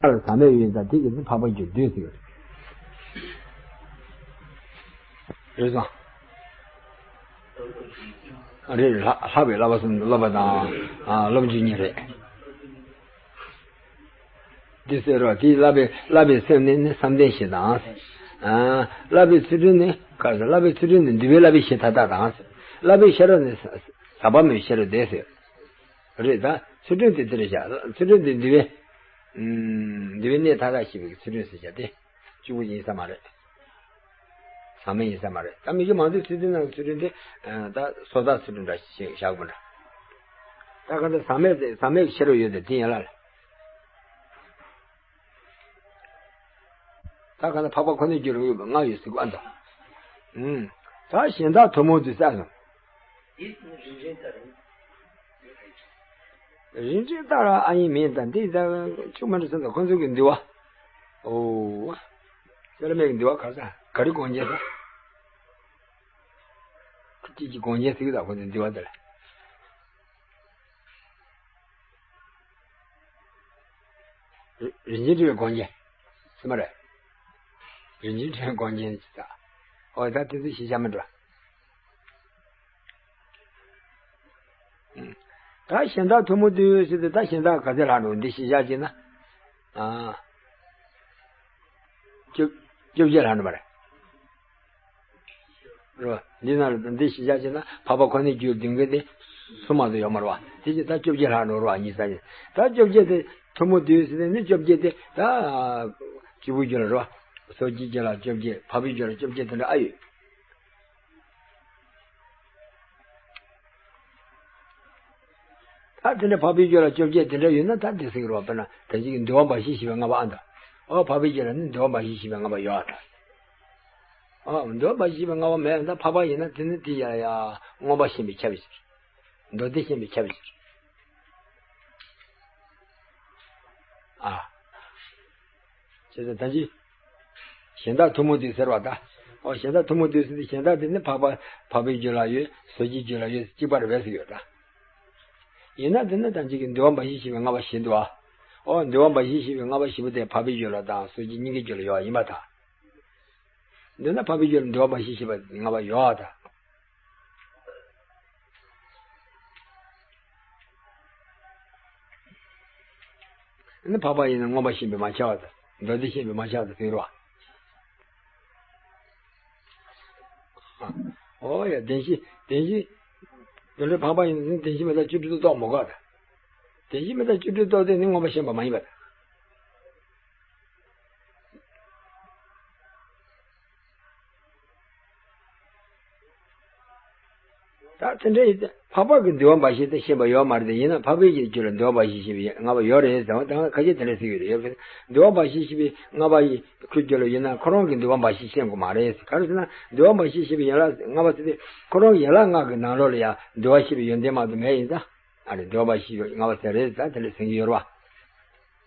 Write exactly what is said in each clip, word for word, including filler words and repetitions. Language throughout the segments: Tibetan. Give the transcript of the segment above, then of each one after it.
ལ་ཟག་མེད་ཡོད་ཙང་དེ་གི་ཚེ་འཕགས་པ་རྒྱུ་འདོད་ཟེར། རེད་སོང་། རེད། ལྷག་ལྷག་པའི་བསླབ་པ་གསུམ། བསླབ་པ་དང་། ཨ། སློབ་བྱེད་གཉིས་རེད། འདི་ཟེར་རོ། དེའི་བསླབ་པའི་བསླབ་པའི་སེམས་ནི་ནི་བསམ་གཏན་བཞི་དང་། ཨ། བསླབ་པའི་ཚུལ་ཁྲིམས་ནི་ག་རེ་ཟེར། བསླབ་པའི་ཚུལ་ཁྲིམས་ནི་འདུལ་བའི་བསླབ་པའི་གཞི་མཐའ་དག་དང་། བསླབ་པའི་ཤེས་རབ་ནི་ཟག་པ་མེད་ཤེས་རབ་དེ་ཟེར། རེད་ད། ཚུལ་ཁྲིམས་དེ་དེ་རེད་བཞག། ཚུལ་ཁྲིམས་དེ་འདུལ་བའི། ཨུམ། འདུལ་བའི་གནས་མཐའ་དག་ཤེས་པའི་ཚུལ་ཁྲིམས་ཟེར་བཞག་སྟེ། གཅིག་པུ་ཡིན་ས་མ་རེད། ཟག་མེད་ཡིན་ས་མ་རེད། ད་མི་རྒྱུ་མང་པོའི་ཚུལ་ཁྲིམས་ནང་ཚུལ་ཁྲིམས་དེ། ཨ། ད་སོ་ཐར་ཚུལ་ཁྲིམས་འདྲ་ཞིག་བཞག་པ་འདྲ། ད་ག་ད་ཟག་མེད་དེ་ཟག་མེད་ཤེས་རབ་ཡོད་དེ་དེ་ཡིན་ལ། ད་ག་ད་འཕགས་པ་ཁོ་ནའི་རྒྱུར་ཡོད་པ་ལྔ་ཡོད་ཟེར་གོ་ཨ་འདྲ། ཨུམ། ད་གཞན་དག་ཐུན་མོང་དུ་ཟེར་སོང་། རིན་ཆེན་ལྟར་ཨ་ཡིན་མིན་དང་འདི་ད་ཆུ་མ་འདྲ་ཟེར་ད་ཁོ་ཚོ་གི་འདུལ་བ། ཨོ། བླ་མའི་འདུལ་བ་ག་རེ་ཟེར། ག་རེ་དགོངས་རྒྱན་ཟེར། ཁོ་གཅིག་གི་དགོངས་རྒྱན་ཟེར་གི་ད་ཁོ་ཚོའི་འདུལ་བ་དེ་ལ། རིན་ཆེན་ཕྲེང་བའི་དགོངས་རྒྱན་ཟེར་མ་རེད། རིན་ཆེན་ཕྲེང་བའི་དགོངས་རྒྱན་ཅི་ད། ཨོ་ད་དེ་ཚོ་ཤེས་བྱ་མི་འགྲོ། ད་གཞན་དག་ཐུན་མོང་དུ་ཡོད་ཟེར་ཏེ་ད་གཞན་དག་ག་ཚད་ལྷག་འགྲོ་འདི་ཤེས་བྱ་བྱས་ན། ཨ། བཅོ་བཅོ་བརྒྱད་ལྷག་འགྲོ་མ་རེད། རོ། འདི་ན་འདི་ཤེས་བྱ་བྱས་ན་འཕགས་པ་ཁོ་ནའི་རྒྱུ་འདུལ་མཁན་དེ་གསུམ་མ་གཏོགས་ཡོད་མ་རེད་བ། དེ་ཅི་ད་བཅོ་བརྒྱད་ལྷག་འགྲོ་རེད་བ་གཉིས་ས་ཡིན། ད་བཅོ་བརྒྱད་དེ་ཐུན་མོང་དུ་ཡོད་ཟེར་ཏེ་ནི་བཅོ་བརྒྱད་དེ་ད་སྐྱེས་བུའི་རྒྱུད་ལ་རེད་བ། སོ་སྐྱེའི་རྒྱུད་ལ་བཅོ་བརྒྱད། འཕགས་པའི་རྒྱུད་ལ་བཅོ་བརྒྱད་དེ་འདྲ་ཨ་ཡོད། ད་དེ་འདྲ་འཕགས་པའི་རྒྱུད་ལ་བཅོ་བརྒྱད་དེ་འདྲ་ཡོད་ན་ད་དེ་ཟེར་གི་རེད་བ། དཔེར་ན་ད་ཅིག་འདུལ་བ་འབའ་ཞིག་བཤད་པའི་ལྔ་པ་ཨ་འདྲ། ཨོ་འཕགས་པའི་རྒྱུད་ལ་ནི་འདུལ་བ་འབའ་ཞིག་བཤད་པའི་ལྔ་པ་ཡོད་ཨ་འདྲ། ཨོ་འདུལ་བ་འབའ་ཞིག་བཤད་པའི་ལྔ་པ་མེད་ན་ད་འཕགས་པ་ཡིན་ན་དེ་ནི་དེ་ཡ་ཡ་མངོན་པ་ཞེས་པའི་ཁྱབ་ཕྱིར། མདོ་སྡེ་ཤེས་པའི་ཁྱབ་ཕྱིར། ཨ། བྱས་ཙང་ད་ཅི། གཞན་དག་ཐུན་མོང་དུ་ཟེར་བ་ད། ཨོ་གཞན་དག་ཐུན་མོང་དུ་ཟེར་ཏེ་གཞན་དག་དེ་ནི་འཕགས་པ་འཕགས་པའི་རྒྱུད་ལ་ཡོད། སོ་སྐྱེའི་རྒྱུད་ལ་ཡོད། གཅིག་པ་རེད་པས་ཟེར་ཡོད་ད། ཡིན་ན་དེ་ནི་ད་ཅིག་གི་འདུལ་བ་འབའ་ཞིག་བཤད་པའི་ལྔ་པ་བཞི་འདུག་ཨ། ཨོ་འདུལ་བ་འབའ་ཞིག་བཤད་པའི་ལྔ་པ་བཞི་པོ་དེ་འཕགས་པའི་རྒྱུད་ལ་དང་སོ་སྐྱེ་སྙིང་གའི་རྒྱུད་ལ་ཡོད་པ་ཡིན་པར་ཐལ། འདི་ན་འཕགས་པའི་རྒྱུད་ལ་འདུལ་བ་འབའ་ཞིག་བཤད་པའི་ལྔ་པ་ཡོད་ཨ་ད། ནི་འཕགས་པ་ཡིན་ན་མངོན་པ་ཞེས་པས་མ་ཁྱབ་པ་དང་མདོ་སྡེ་ཤེས་པས་མ་ཁྱབ་པ་དང་ཟེར་རོ། ཨོ་ཡ་བདེན་བཞི་བདེན་བཞི། དོན་འགྲེལ་འཕགས་པ་ཡིན་ན་བདེན་བཞི་མི་རྟག་བཅུ་དྲུག་ཏུ་རྟོགས་མི་དགོས་དང་། བདེན་བཞི་མི་རྟག་བཅུ་དྲུག་ཏུ་རྟོགས་དེ་ནི་མངོན་པ་ཞེས་པ་མ་ཡིན་པ་དང་། ད་དེ་འདྲ་ཡིན་ཏེ་འཕགས་པ་གི་འདུལ་བ་འབའ་ཞིག་དེ་ཤེས་པ་ཡོད་མ་རེད་དེ། ཡིན་ན་འཕགས་པའི་གི་རྒྱུད་ལ་འདུལ་བ་འབའ་ཞིག་ཤེས་པའི་ལྔ་པ་ཡོད་རེད་ཟེར་བ་དང་ཁ་ཤས་དེ་འདྲ་ཟེར་གྱི་རེད། ཡོད་གི་འདུལ་བ་འབའ་ཞིག་ཤེས་པའི་ལྔ་པ་ཡི་ཁོའི་རྒྱུད་ལ་ཡིན་ན་ཁོ་རང་གི་འདུལ་བ་འབའ་ཞིག་ཤེས་དགོས་མ་རེད། ག་རེ་ཟེར་ན་འདུལ་བ་འབའ་ཞིག་ཤེས་པའི་ཡན་ལག་ལྔ་པ་ཟེར་ཏེ་ཁོ་རང་ཡན་ལག་ལྔ་གི་ནང་ལོགས་ལ་ཡང་འདུལ་བ་ཤེས་པའི་ཡོན་ཏན་མ་གཏོགས་མེད་ཡིན་ཙང་། ཨ་རེ་འདུལ་བ་འབའ་ཞིག་ཤེས་པའི་ལྔ་པ་ཟེར་རེད་ད་དེ་འདྲ་ཟེར་གྱི་ཡོད་རེད་བ།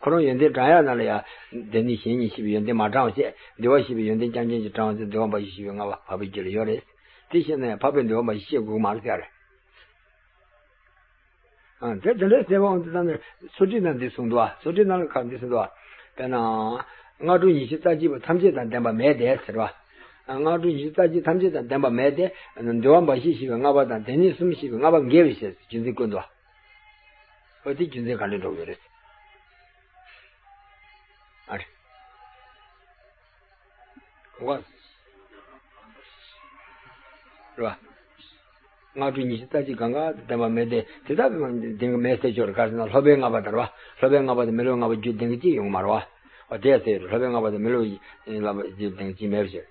ཁོ་རང་ཡོན་ཏན་བགྲང་ཡག་ནང་ལ་ཡང་སྡེ་སྣོད་གཞན་གཉིས་ཤེས་པའི་ཡོན་ཏན་མ་བགྲངས་བྱས་འདུལ་བ་ཤེས་པའི་ཡོན་ཏན་རྐྱང་རྐྱང་ཅིག་བགྲངས་ཏེ་འདུལ་བ་འབའ་ཞིག་ཤེས་པའི་ལྔ་པ་འཕགས་པའི་རྒྱུད་ལ་ཡོད་རེད། དེ་ཤེས་ན་ཡང་འཕགས་པའི་འདུལ་བ་འབའ་ཞིག་ཤེས་དགོས་མ་རེད་ཟེར་རེད། ཨ་དེ་དེ་འདྲ་ཟེར་བའང་དེ་ལྟར་ན་སོ་ཁྲིད་ནང་འདི་གསུངས་འདུག་ཨ། སོ་ཁྲིད་ནང་ལ་ཁ་འདི་གསུངས་འདུག་ཨ། དཔེར་ན། སྔ་དྲོ་ཉི་ཤུ་རྩ་གཅིག་པ་ཐམས་ཅད་དང་ལྡན་པ་མེད་དེ་ཟེར་བ། སྔ་དྲོ་ཉི་ཤུ་རྩ་གཅིག་ཐམས་ཅད་དང་ལྡན་པ་མེད་དེ། འདུལ་བ་འབའ་ཞིག་ཤེས་པའི་ལྔ་པ་དང་སྡེ་སྣོད་གསུམ་ཤེས་པའི་ལྔ་པ་འགལ་བའི་ཕྱིར་རྒྱུ་མཚན་བཀོད་འདུག་ཨ། འོ་དེ་རྒྱུ་མཚན་ག་འདྲ་འགྲོ་གི་རེད། ཨ་རེ། འོ། རེད་བ། སྔ་དྲོ་ཉི་ཤུ་རྩ་གཅིག་གང་ག་ལྡན་པ་མེད་དེ་དེ་དག་གི་ལྡན་གྱི་མེད་ཟེར་ཆོག་རེད། ག་རེ་ཟེར་ན་སློབ་པའི་ལྔ་པ་དང་རེད་བ། སློབ་པའི་ལྔ་པ་དང་མི་སློབ་ལྔ་པ་རྒྱུད་ལྡན་གྱི་གཅིག་ཡོང་གི་མ་རེད་བ། འོ་དེ་ཟེར་སློབ་པའི་ལྔ་པ་དང་མི་སློབ་ལྔ་པ་རྒྱུད་ལྡན་གྱི་གཅིག་མེད་པ་ཟེར།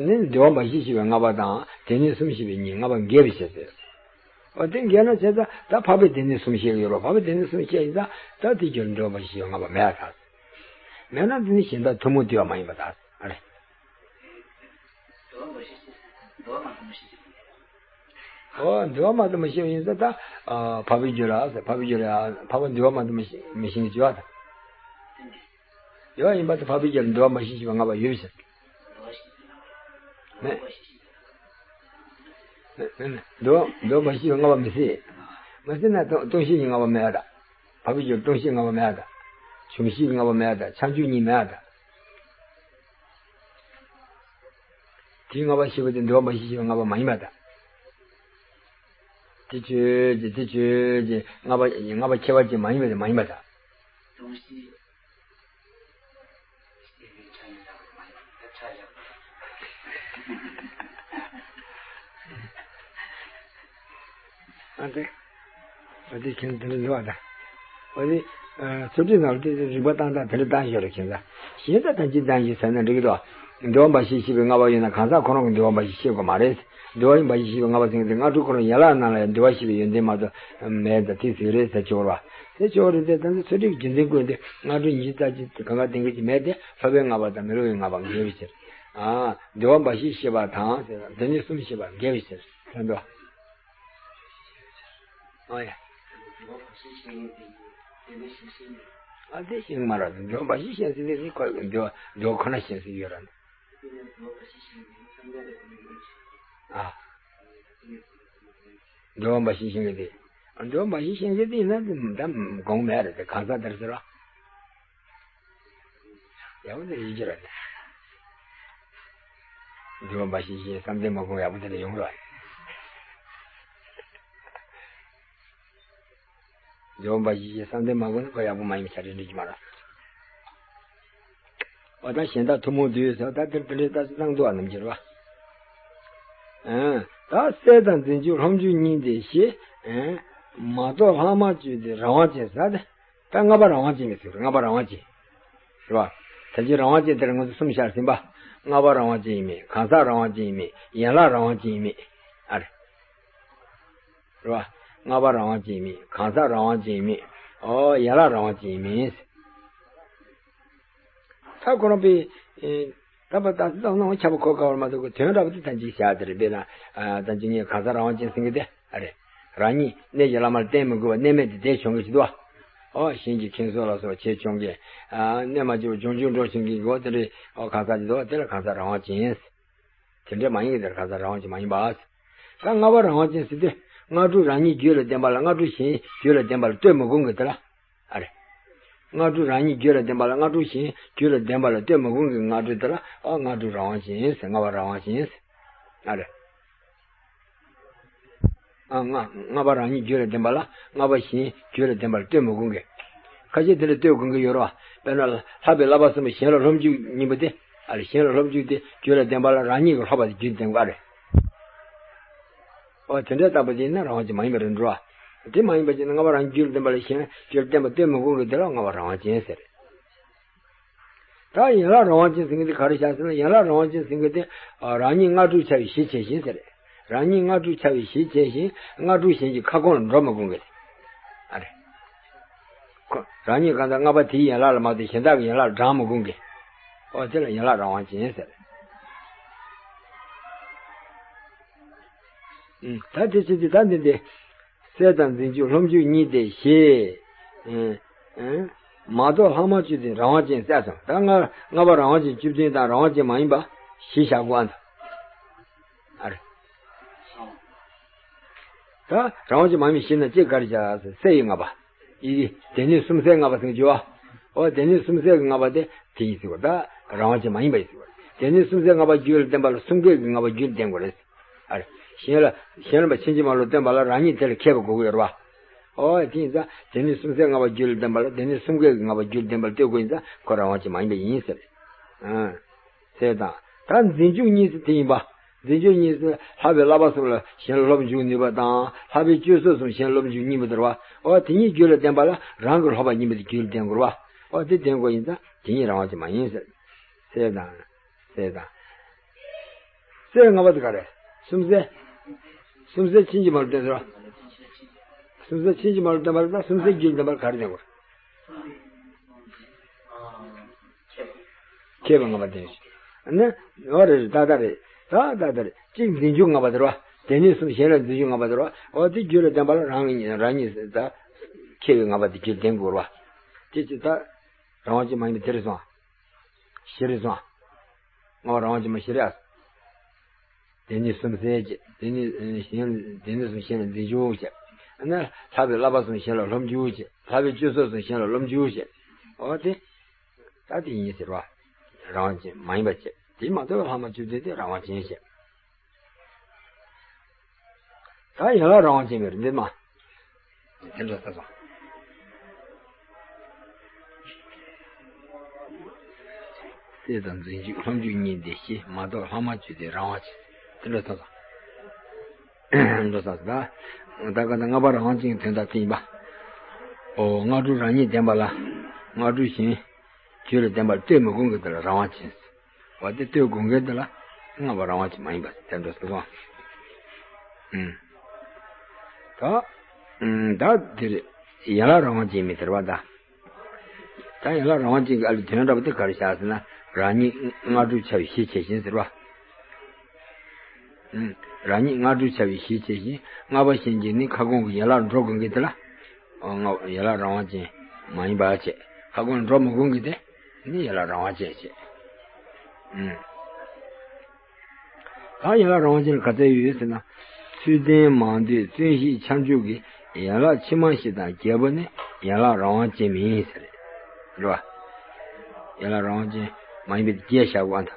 ནི་འདུལ་བ་འབའ་ཞིག་ཤེས་པའི་ལྔ་པ་དང་སྡེ་སྣོད་གསུམ་ཤེས་པའི་གཉིས་ལྔ་པ་འགལ་བའི་ཕྱིར་ཟེར། འོ་དེ་འགལ་ན་བྱས་ཙང་ད་འཕགས་པའི་སྡེ་སྣོད་གསུམ་བཤད་ཀྱི་ཡོད་རེད། འཕགས་པའི་སྡེ་སྣོད་གསུམ་བཤད་ཡིན་ཙང་ད་དེ་རྒྱུད་འདུལ་བ་འབའ་ཞིག་ཤེས་པའི་ལྔ་པ་མེད་ད། མེད་ན་དེ་ནི་གཞན་དག་ཐུན་མོང་འདུལ་བ་མ་ཡིན་པ་ད། ཨ་རེ། འདུལ་བ་མ་གཏོགས་མི་ཤེས་ཀྱི། འོ་འདུལ་བ་མ་གཏོགས་མི་ཤེས་པ་ཡིན་ཙང་ད། ཨ་འཕགས་པའི་རྒྱུད་ལ་ཟེར། འཕགས་པའི་རྒྱུད་ལ་འཕགས་པ་འདུལ་བ་མ་གཏོགས་མི་ཤེས་མི་ཤེས་ཀྱི་བྱ་བ་དང་། ཡོད་ཡིན་པ་དེ་འཕགས་པའི་རྒྱུད་ལ་འདུལ་བ་འབའ་ཞིག་ཤེས་པའི་ལྔ་པ་ཡོད་པའི་ཕྱིར། མེད། མེད་མེད་མེད། འདུལ་བ་འདུལ་བ་འབའ་ཞིག་ཤེས་པའི་ལྔ་པ་མི་སྲིད། མི་སྲིད་ན་སྟོང་སྟོང་གཞི་གི་ལྔ་པ་མེད་ཨ་ད། འཕགས་པའི་རྒྱུད་ལ་སྟོང་གཞི་ལྔ་པ་མེད་ཨ་ད། གཞོམ་གཞིག་གི་ལྔ་པ་མེད་པ་དང་། ཆ་འཇུག་གཉིས་མེད་པ་དང་། དེའི་ལྔ་པ་ཤེས་པ་དེ་འདུལ་བ་འབའ་ཞིག་ཤེས་པའི་ལྔ་པ་མ་ཡིན་པ་དང་། དེ་ཆོས་ཅན། དེ་ཆོས་ཅན། ལྔ་པ་ལྔ་པ་ཁྱད་པར་ཅན་མ་ཡིན་པ་དེ་མ་ཡིན་པ་དང་། ཨ་དེ། ཨ་དེ་ཁྱེད་དེ་འདྲ་འདུག་ཨ་ད། ཨ་དེ། ཚུལ་ཁྲིམས་ནང་ལ་དེ་རིགས་པ་བཏང་སྟངས་དེ་འདྲ་བཏང་ཡོད་རེད་ཁྱེད་ཚོ། གཞན་དག་ཐམས་ཅད་བདག་གིས་བཟུང་ན་འགྲིག་གི་འདུག་འདུལ་བ་འབའ་ཞིག་ཤེས་པའི་ལྔ་པ་ཡོད་ན་གང་ཟག་ཁོ་རང་གི་འདུལ་བ་འབའ་ཞིག་ཤེས་དགོས་མ་རེད། འདུལ་བ་ཡིན་འབའ་ཞིག་ཤེས་པའི་ལྔ་པ་ཟེར་མཁན་དེ་སྔ་དྲོ་ཁོ་རང་ཡན་ལག་ནང་ལ་འདུལ་བ་ཤེས་པའི་ཡོན་ཏན་མ་གཏོགས་མེད་ད། དེ་ཟིག་རེད་ཟེར་ཆོག་ར། དེ་ཆོག་རེད་དེ། ད་ཚུལ་ཁྲིམས་རྒྱུ་མཚན་ཀུན་དེ་སྔ་དྲོ་ཉི་ཤུ་རྩ་གཅིག་གང་ག་ལྡན་གྱི་མེད་དེ། སློབ་པའི་ལྔ་པ་དང་མི་སློབ་པའི་ལྔ་པ་འགལ་བའི་ཕྱིར། ཨ་འདུལ་བ་འབའ་ཞིག་ཤེས་པ་དང་། དེ་ནི་གསུམ་ཤེས་པ་འགལ་བའི་ཕྱིར་ཟེར་འདུག་ཨ་ཡ། ཨ་དེ་ཤེས་མ་རེད། འདུལ་བ་འབའ་ཞིག་ཤེས་ཟེར་དེ་ཁོ་འདུལ་བ་འདུལ་བ་ཁོ་ན་ཤེས་ཟེར་ཡོད་ར། ཨ། འདུལ་བ་འབའ་ཞིག་ཤེས་མཁན་དེ། འདུལ་བ་འབའ་ཞིག་ཤེས་མཁན་དེ་ཡིན་ན་ད་དགོངས་མེད་རེད་དེ། གང་ཟག་དེར་ཟེར་བ། ཡག་པོ་དེ་ཡིན་གྱི་རེད་དེ། འདུལ་བ་འབའ་ཞིག་ཤེས་བསམ་གཏན་མ་དགོངས་ཡག་པོ་དེ་ལ་ཡོང་རོགས། འདུལ་བ་འབའ་ཞིག་ཤེས་བསམ་གཏན་མ་དགོངས་ན་ཁོ་ཡག་པོ་མ་ཡིན་པ་ཆ་རེ་འགྲིག་གི་མ་རེད། འོ་ད་གཞན་དག་ཐུན་མོང་འདུལ་ཟེར་བ་ད་དེར་དེ་འདྲའི་ལྟ་ཚུལ་བཏང་འདུག་བ་ནམ་རྒྱུན་རེད་བ། ཨ། ད་སྲས་དང་འཛིན་སྐྱོང་ལྷོ་འཇུག་གཉིས་ཏེ་ཞེས། ཨ། མ་གཏོགས་ལྷག་མ་བཅུ་སྟེ་རང་དབང་ཅན་ཟེར་ཏེ། ད་ལྔ་པ་རང་དབང་ཅན་གྱི་ཚིག་རེད། ལྔ་པ་རང་དབང་ཅན། རེད་བ། ད་ཅི་རང་དབང་ཅན་དེར་ང་ཚོ་གསུམ་བཞག་ཟིན་པ། ལྔ་པ་རང་དབང་ཅན་ཡིན་མིན། གང་ཟག་རང་དབང་ཅན་ཡིན་མིན། ཡན་ལག་རང་དབང་ཅན་ཡིན་མིན། ཨ་རེ། རེད་བ། ལྔ་པ་རང་དབང་ཅན་ཡིན་མིན། གང་ཟག་རང་དབང་ཅན་ཡིན་མིན། ཨོ་ཡན་ལག་རང་དབང་ཅན་ཡིན་མིན། ད་ཁོ་རང་པའི། ཨེ། ད་པ་ད་ལྟ་ནང་ཁྱབ་པ་གོ་དཀའ་བར་མ་གཏོགས་དོན་འདྲ་པོ་དེ་ཐམས་ཅད་བཞག་དེ་རེད། དཔེར་ན། ཨ། ད་ཅི་ངས་གང་ཟག་རང་དབང་ཅན་ཟེར་མཁན་དེ། ཨ་རེ། རང་ཉིད་གནས་ཀྱི་བླ་མར་བསྟེན་མི་དགོས་པར་གནས་མལ་དུ་བསྡད་ཆོག་མཁན་ཞིག་འདུག་བ། ཨོ་གཞན་གྱི་ཁྱིམ་སོགས་ལ་སོགས་བྱེད་ཆོག་མཁན། ཨ། གནས་མ་བཅུ་བ་ལྗོངས་རྒྱུར་འགྲོ་ཆོག་མཁན་གྱི་འོ་དེ་འདྲའི་ཨོ་གང་ཟག་ཅིག་འདུག་བ། དེ་ལ་གང་ཟག་རང་དབང་ཅན། དེ་འདྲ་མ་ཡིན་གྱི་དེར་གང་ཟག་རང་དབང་ཅན་མ་ཡིན་པ། ད་ལྔ་པ་རང་དབང་ཅན་ཟེར་དུས་སྔ་དྲོ་རང་ཉིད་རྒྱུད་ལ་ལྡན་པ་ལ་སྔ་དྲོ་གཞན་རྒྱུད་ལ་ལྡན་པ་ལ་ལྟོས་མི་དགོས་མཁན་དེ་ལ། ཨ་རེ། སྔ་དྲོ་རང་ཉིད་རྒྱུད་ལ་ལྡན་པ་ལ་སྔ་དྲོ་གཞན་རྒྱུད་ལ་ལྡན་པ་ལ་ལྟོས་མི་དགོས་མཁན་གྱི་སྔ་དྲོ་དེ་ལ། ཨ། སྔ་དྲོ་རང་དབང་ཅན་ཟེར། ལྔ་པ་རང་དབང་ཅན་ཟེར། ཨ་རེ། ཨ། ལྔ། ལྔ་པ་རང་ཉིད་རྒྱུད་ལ་ལྡན་པ་ལ་ལྔ་པ་གཞན་རྒྱུད་ལ་ལྡན་པ་ལ་ལྟོས་མི་དགོས་མཁན། ཁ་ཤས་དེ་ལ་ལྟོས་དགོས་མཁན་ཡོད་རེད་བ། དཔེར་ན་ལྷག་པའི་བསླབ་པ་གསུམ་པོ་གཞན་ལ་སློབ་འཇུག་གཉིས་པོ་དེ། ཨ་རེ། གཞན་ལ་སློབ་འཇུག་དེ་རྒྱུད་ལ་ལྡན་པ་ལ་རང་ཉིད་ཀྱིས་སློབ་པ་དེ་རྒྱུད་ལྡན་དགོས། ཨ་རེ། ཨོ་དེ་འདྲ་ལྟ་བུ་དེ་ཡིན་ན་རང་དབང་ཅན་མ་ཡིན་པ་རེད་འགྲོ་བ། དེ་མ་ཡིན་པ་ཅིག་ན་ལྔ་པ་རང་རྒྱུད་ལ་ལྡན་པ་ལ་གཞན་རྒྱུད་ལ་ལྡན་པ་ལྟོས་མི་དགོས་མཁན་དེ་ལ་ལྔ་པ་རང་དབང་ཅན་ཟེར། ད་ཡན་ལག་རང་དབང་ཅན་ཟེར་མཁན་དེ་ག་རེ་བཞག་ཟེར་ན། ཡན་ལག་རང་དབང་ཅན་ཟེར་མཁན་དེ། ཨ། རང་ཉིད་སྔ་དྲོ་འཆའ་བའི་གཞི་བྱས་ཤིང་ཟེར། རང་ཉིད་སྔ་དྲོ་འཆའ་བའི་གཞི་བྱས་ཤིང་སྔ་དྲོ་གཞན་གྱི་ཁ་སྐོང་ལ་འགྲོ་མི་དགོས་མཁན། ཨ་རེ། ཁོ་རང་ཉིད་གང་ལྟར་ལྔ་པ་དེའི་ཡན་ལག་ལ་མ་གཏོགས་གཞན་དག་གི་ཡན་ལག་ལ་བགྲང་མི་དགོས་མཁན། ཨོ་དེ་ལ་ཡན་ལག་རང་དབང་ཅན་ཟེར། ཨུམ། ད་དེ་ཕྱིར་དེ་ད་འདི་འདི། སྲས་དང་འཛིན་སྐྱོང་ལྷོ་འཇུག་གཉིས་ཏེ་ཞེས། ཨེ། ཨེ། མ་གཏོགས་ལྷག་མ་བཅུ་སྟེ་རང་དབང་ཅན་ཟེར་སོང་། ད་ལྔ་ལྔ་པ་རང་དབང་ཅན་བཅུ་བདུན་དང་རང་དབང་ཅན་མ་ཡིན་པ་བཞི་བཞག་དགོས་ཨ་འདུག་ཨ་རེ། ད་རང་དབང་ཅན་མ་ཡིན་པ་བཞི་ན་ཅི་ག་རེ་བྱ་ཟེར། སྲས་ཡི་ལྔ་པ། ཡི་གེ་སྡེ་སྣོད་གསུམ་སྲས་ལྔ་པ་ཟེར་གྱི་ཡོད་པ། འོ་སྡེ་སྣོད་གསུམ་སྲས་ཀྱི་ལྔ་པ་དེ་དེ་ཡིན་ཟེར་བ། ད་རང་དབང་ཅན་མ་ཡིན་པ་ཡིན་ཟེར་བ། སྡེ་སྣོད་གསུམ་སྲས་ལྔ་པ་རྒྱུད་ལ་ལྡན་པ་ལ་གསུམ་ཀའི་གི་ལྔ་པ་རྒྱུད་ལྡན་དགོས་རེད། ཨ་རེ། གཞན་ལ་གཞན་ལ་ཕྱིན་ཅི་མ་ལོག་སྟོན་པ་ལ་རང་ཉིད་དེ་ལ་མཁས་པ་དགོས་ཀྱི་ཡོད་རེད་པ། ཨོ་དེ་ཡིན་ཙང་སྡེ་སྣོད་གསུམ་སྲས་ལྔ་པ་རྒྱུད་ལ་ལྡན་པ་ལ་སྡེ་སྣོད་གསུམ་ཀའི་གི་ལྔ་པ་རྒྱུད་ལྡན་པ་ལ་ལྟོས་དགོས་ཡིན་ཙང་ཁོ་རང་དབང་ཅན་མ་ཡིན་པ་ཡིན་ཟེར། ཨ། ཟེར་དང་། ད་འཛིན་སྐྱོང་གཉིས་ཟེར་དེ་ཡིན་པ། འཛིན་སྐྱོང་གཉིས་ཟེར་ལྷག་པའི་བསླབ་པ་གསུམ་ལ་གཞན་ལ་སློབ་འཇུག་ནུས་པ་དང་། ལྷག་པའི་སྤྱོད་ཚུལ་གསུམ་གཞན་ལ་སློབ་འཇུག་གཉིས་པོ་དེ་རེད་པ། ཨོ་དེ་གཉིས་རྒྱུད་ལ་ལྡན་པ་ལ་རང་གི་སློབ་པ་གཉིས་པོ་དེ་རྒྱུད་ལ་ལྡན་དགོས་རེད་པ། ཨོ་དེ་ལྡན་དགོས་ཡིན་ཙང་དེ་གཉིས་རང་དབང་ཅན་མ་ཡིན་ཟེར། ཟེར་དང་། ཟེར་དང་། སྲས་ལྔ་པ་དེ་ག་རེ། གསུམ་སྲས། གསུམ་སྲས་ཕྱིན་ཅི་མ་ལོག་སྟོན་ཟེར་བ། གསུམ་སྲས་ཕྱིན་ཅི་མ་ལོག་སྟོན་པ་ལ་ད་གསུམ་སྲས་རྒྱུད་ལྡན་པ་ལ་ག་རེ་ལྡན་དགོས། མཁས་པ་ལྔ་པ་ལྡན་ཞིང་། ནི། འོ་རེད་རེད། ད་ལྟ་རེད། ད་ད་ལྟ་རེད། གཅིག་འཛིན་སྐྱོང་ལྔ་པ་དེ་རེད་པ། སྡེ་སྣོད་གསུམ་གཞན་ལ་འཛིན་སྐྱོང་ལྔ་པ་དེ་རེད་པ། འོ་དེ་རྒྱུད་ལ་ལྡན་པ་ལ་རང་ཉིད་རང་ཉིད་ད། མཁས་པའི་ལྔ་པ་དེ་རྒྱུད་ལྡན་དགོས་རེད་པ། དེ་ཅི་ད། རང་དབང་ཅན་མ་ཡིན་པ་དེ་རེད་སོང་། བཞི་རེད་སོང་། ལྔ་པ་རང་དབང་ཅན་མ་བཞི་རེད་ཨ། སྡེ་སྣོད་གསུམ་སྲས་བྱས། སྡེ་སྣོད་གཞན། སྡེ་སྣོད་གསུམ་གཞན་ལ་འཛིན་སྐྱོང་བྱས། ཨ་ནི་ལྷག་པའི་བསླབ་པ་གསུམ་གཞན་ལ་སློབ་འཇུག་བྱས། ལྷག་པའི་སྤྱོད་ཚུལ་གསུམ་གཞན་ལ་སློབ་འཇུག་བྱས། འོ་དེ། ད་དེ་ཡིན་ཟེར་བ། རང་དབང་ཅན་མ་ཡིན་པ་བྱས། དེ་མ་གཏོགས་ལྷག་མ་བཅུ་བདུན་དེ་རང་དབང་ཅན་བྱས། ད་ཡན་ལག་རང་དབང་ཅན་མེད་རེད་འདི་མ། དེ་འདྲ་ས་སོང་། སྲེད་དང་རྫུན་གཅོད་ལྷུན་གྱིས་གཉིས་འདི་ཤེས། མ་གཏོགས་ལྷག་མ་བཅུ་བདུན་རང་དབང་ཅན། དེ་འདྲ་ས་སོང་། འགྲོ་ས་ད། ད་ག་ད་ལྔ་པ་རང་དབང་ཅན་གྱི་དོན་དག་དེ་ཡིན་པ། ཨོ་ལྔ་དྲུག་རང་ཉིད་བདེན་པ་ལ། ལྔ་དྲུག་གཞན། རྒྱུད་ལ་བདེན་པར་ལྟོས་མི་དགོས་མཁན་དེ་ལ་རང་དབང་ཅན། འོ་དེ་ལྟོས་དགོས་མཁན་དེ་ལ། ལྔ་པ་རང་དབང་ཅན་མ་ཡིན་པ་དེ་འདྲ་སོང་། ཨུམ། ད། ཨུམ་ད་དེ་རེད། ཡན་ལག་རང་དབང་ཅན་མི་ཟེར་བ་ད། ད་ཡན་ལག་རང་དབང་ཅན་གྱི་ཨ་ལི་དོན་འདྲ་པོ་དེ་ག་རེ་བཞག་ཟེར་ན། རང་ཉིད་ལྔ་དྲུག་ཆ་བའི་གཞི་བྱས་ཤིང་ཟེར་བ། ཨུམ། རང་ཉིད་ལྔ་དྲུག་ཆ་བའི་གཞི་བྱས་ཤིང་ལྔ་པ་གཞན་གྱིས་ནི་ཁ་སྐོང་གི་ཡན་ལག་འགྲོ་དགོས་མཁན་དེ་ལ། ཨོ་ལྔ་ཡན་ལག་རང་དབང་ཅན་མ་ཡིན་པ་བྱས། ཁ་སྐོང་འགྲོ་མི་དགོས་མཁན་དེ་ནི་ཡན་ལག་རང་དབང་ཅན་བྱས། ཨུམ། ད་ཡན་ལག་རང་དབང་ཅན་ལ་ག་ཚད་ཡོད་ཟེར་ན། ཚུལ་ལྡན་མང་འདུས་བརྩོན་ཤེས་ཁྱབ་འཇུག་གི་ཡན་ལག་ཕྱི་མ་བཞི་དང་བརྒྱད་པོ་ནི་ཡན་ལག་རང་དབང་ཅན་མིན་ཟེར། རེད་བ། ཡན་ལག་རང་དབང་ཅན་མ་ཡིན་པའི་བརྒྱད་བཞག་དགོས་ཨ་ད།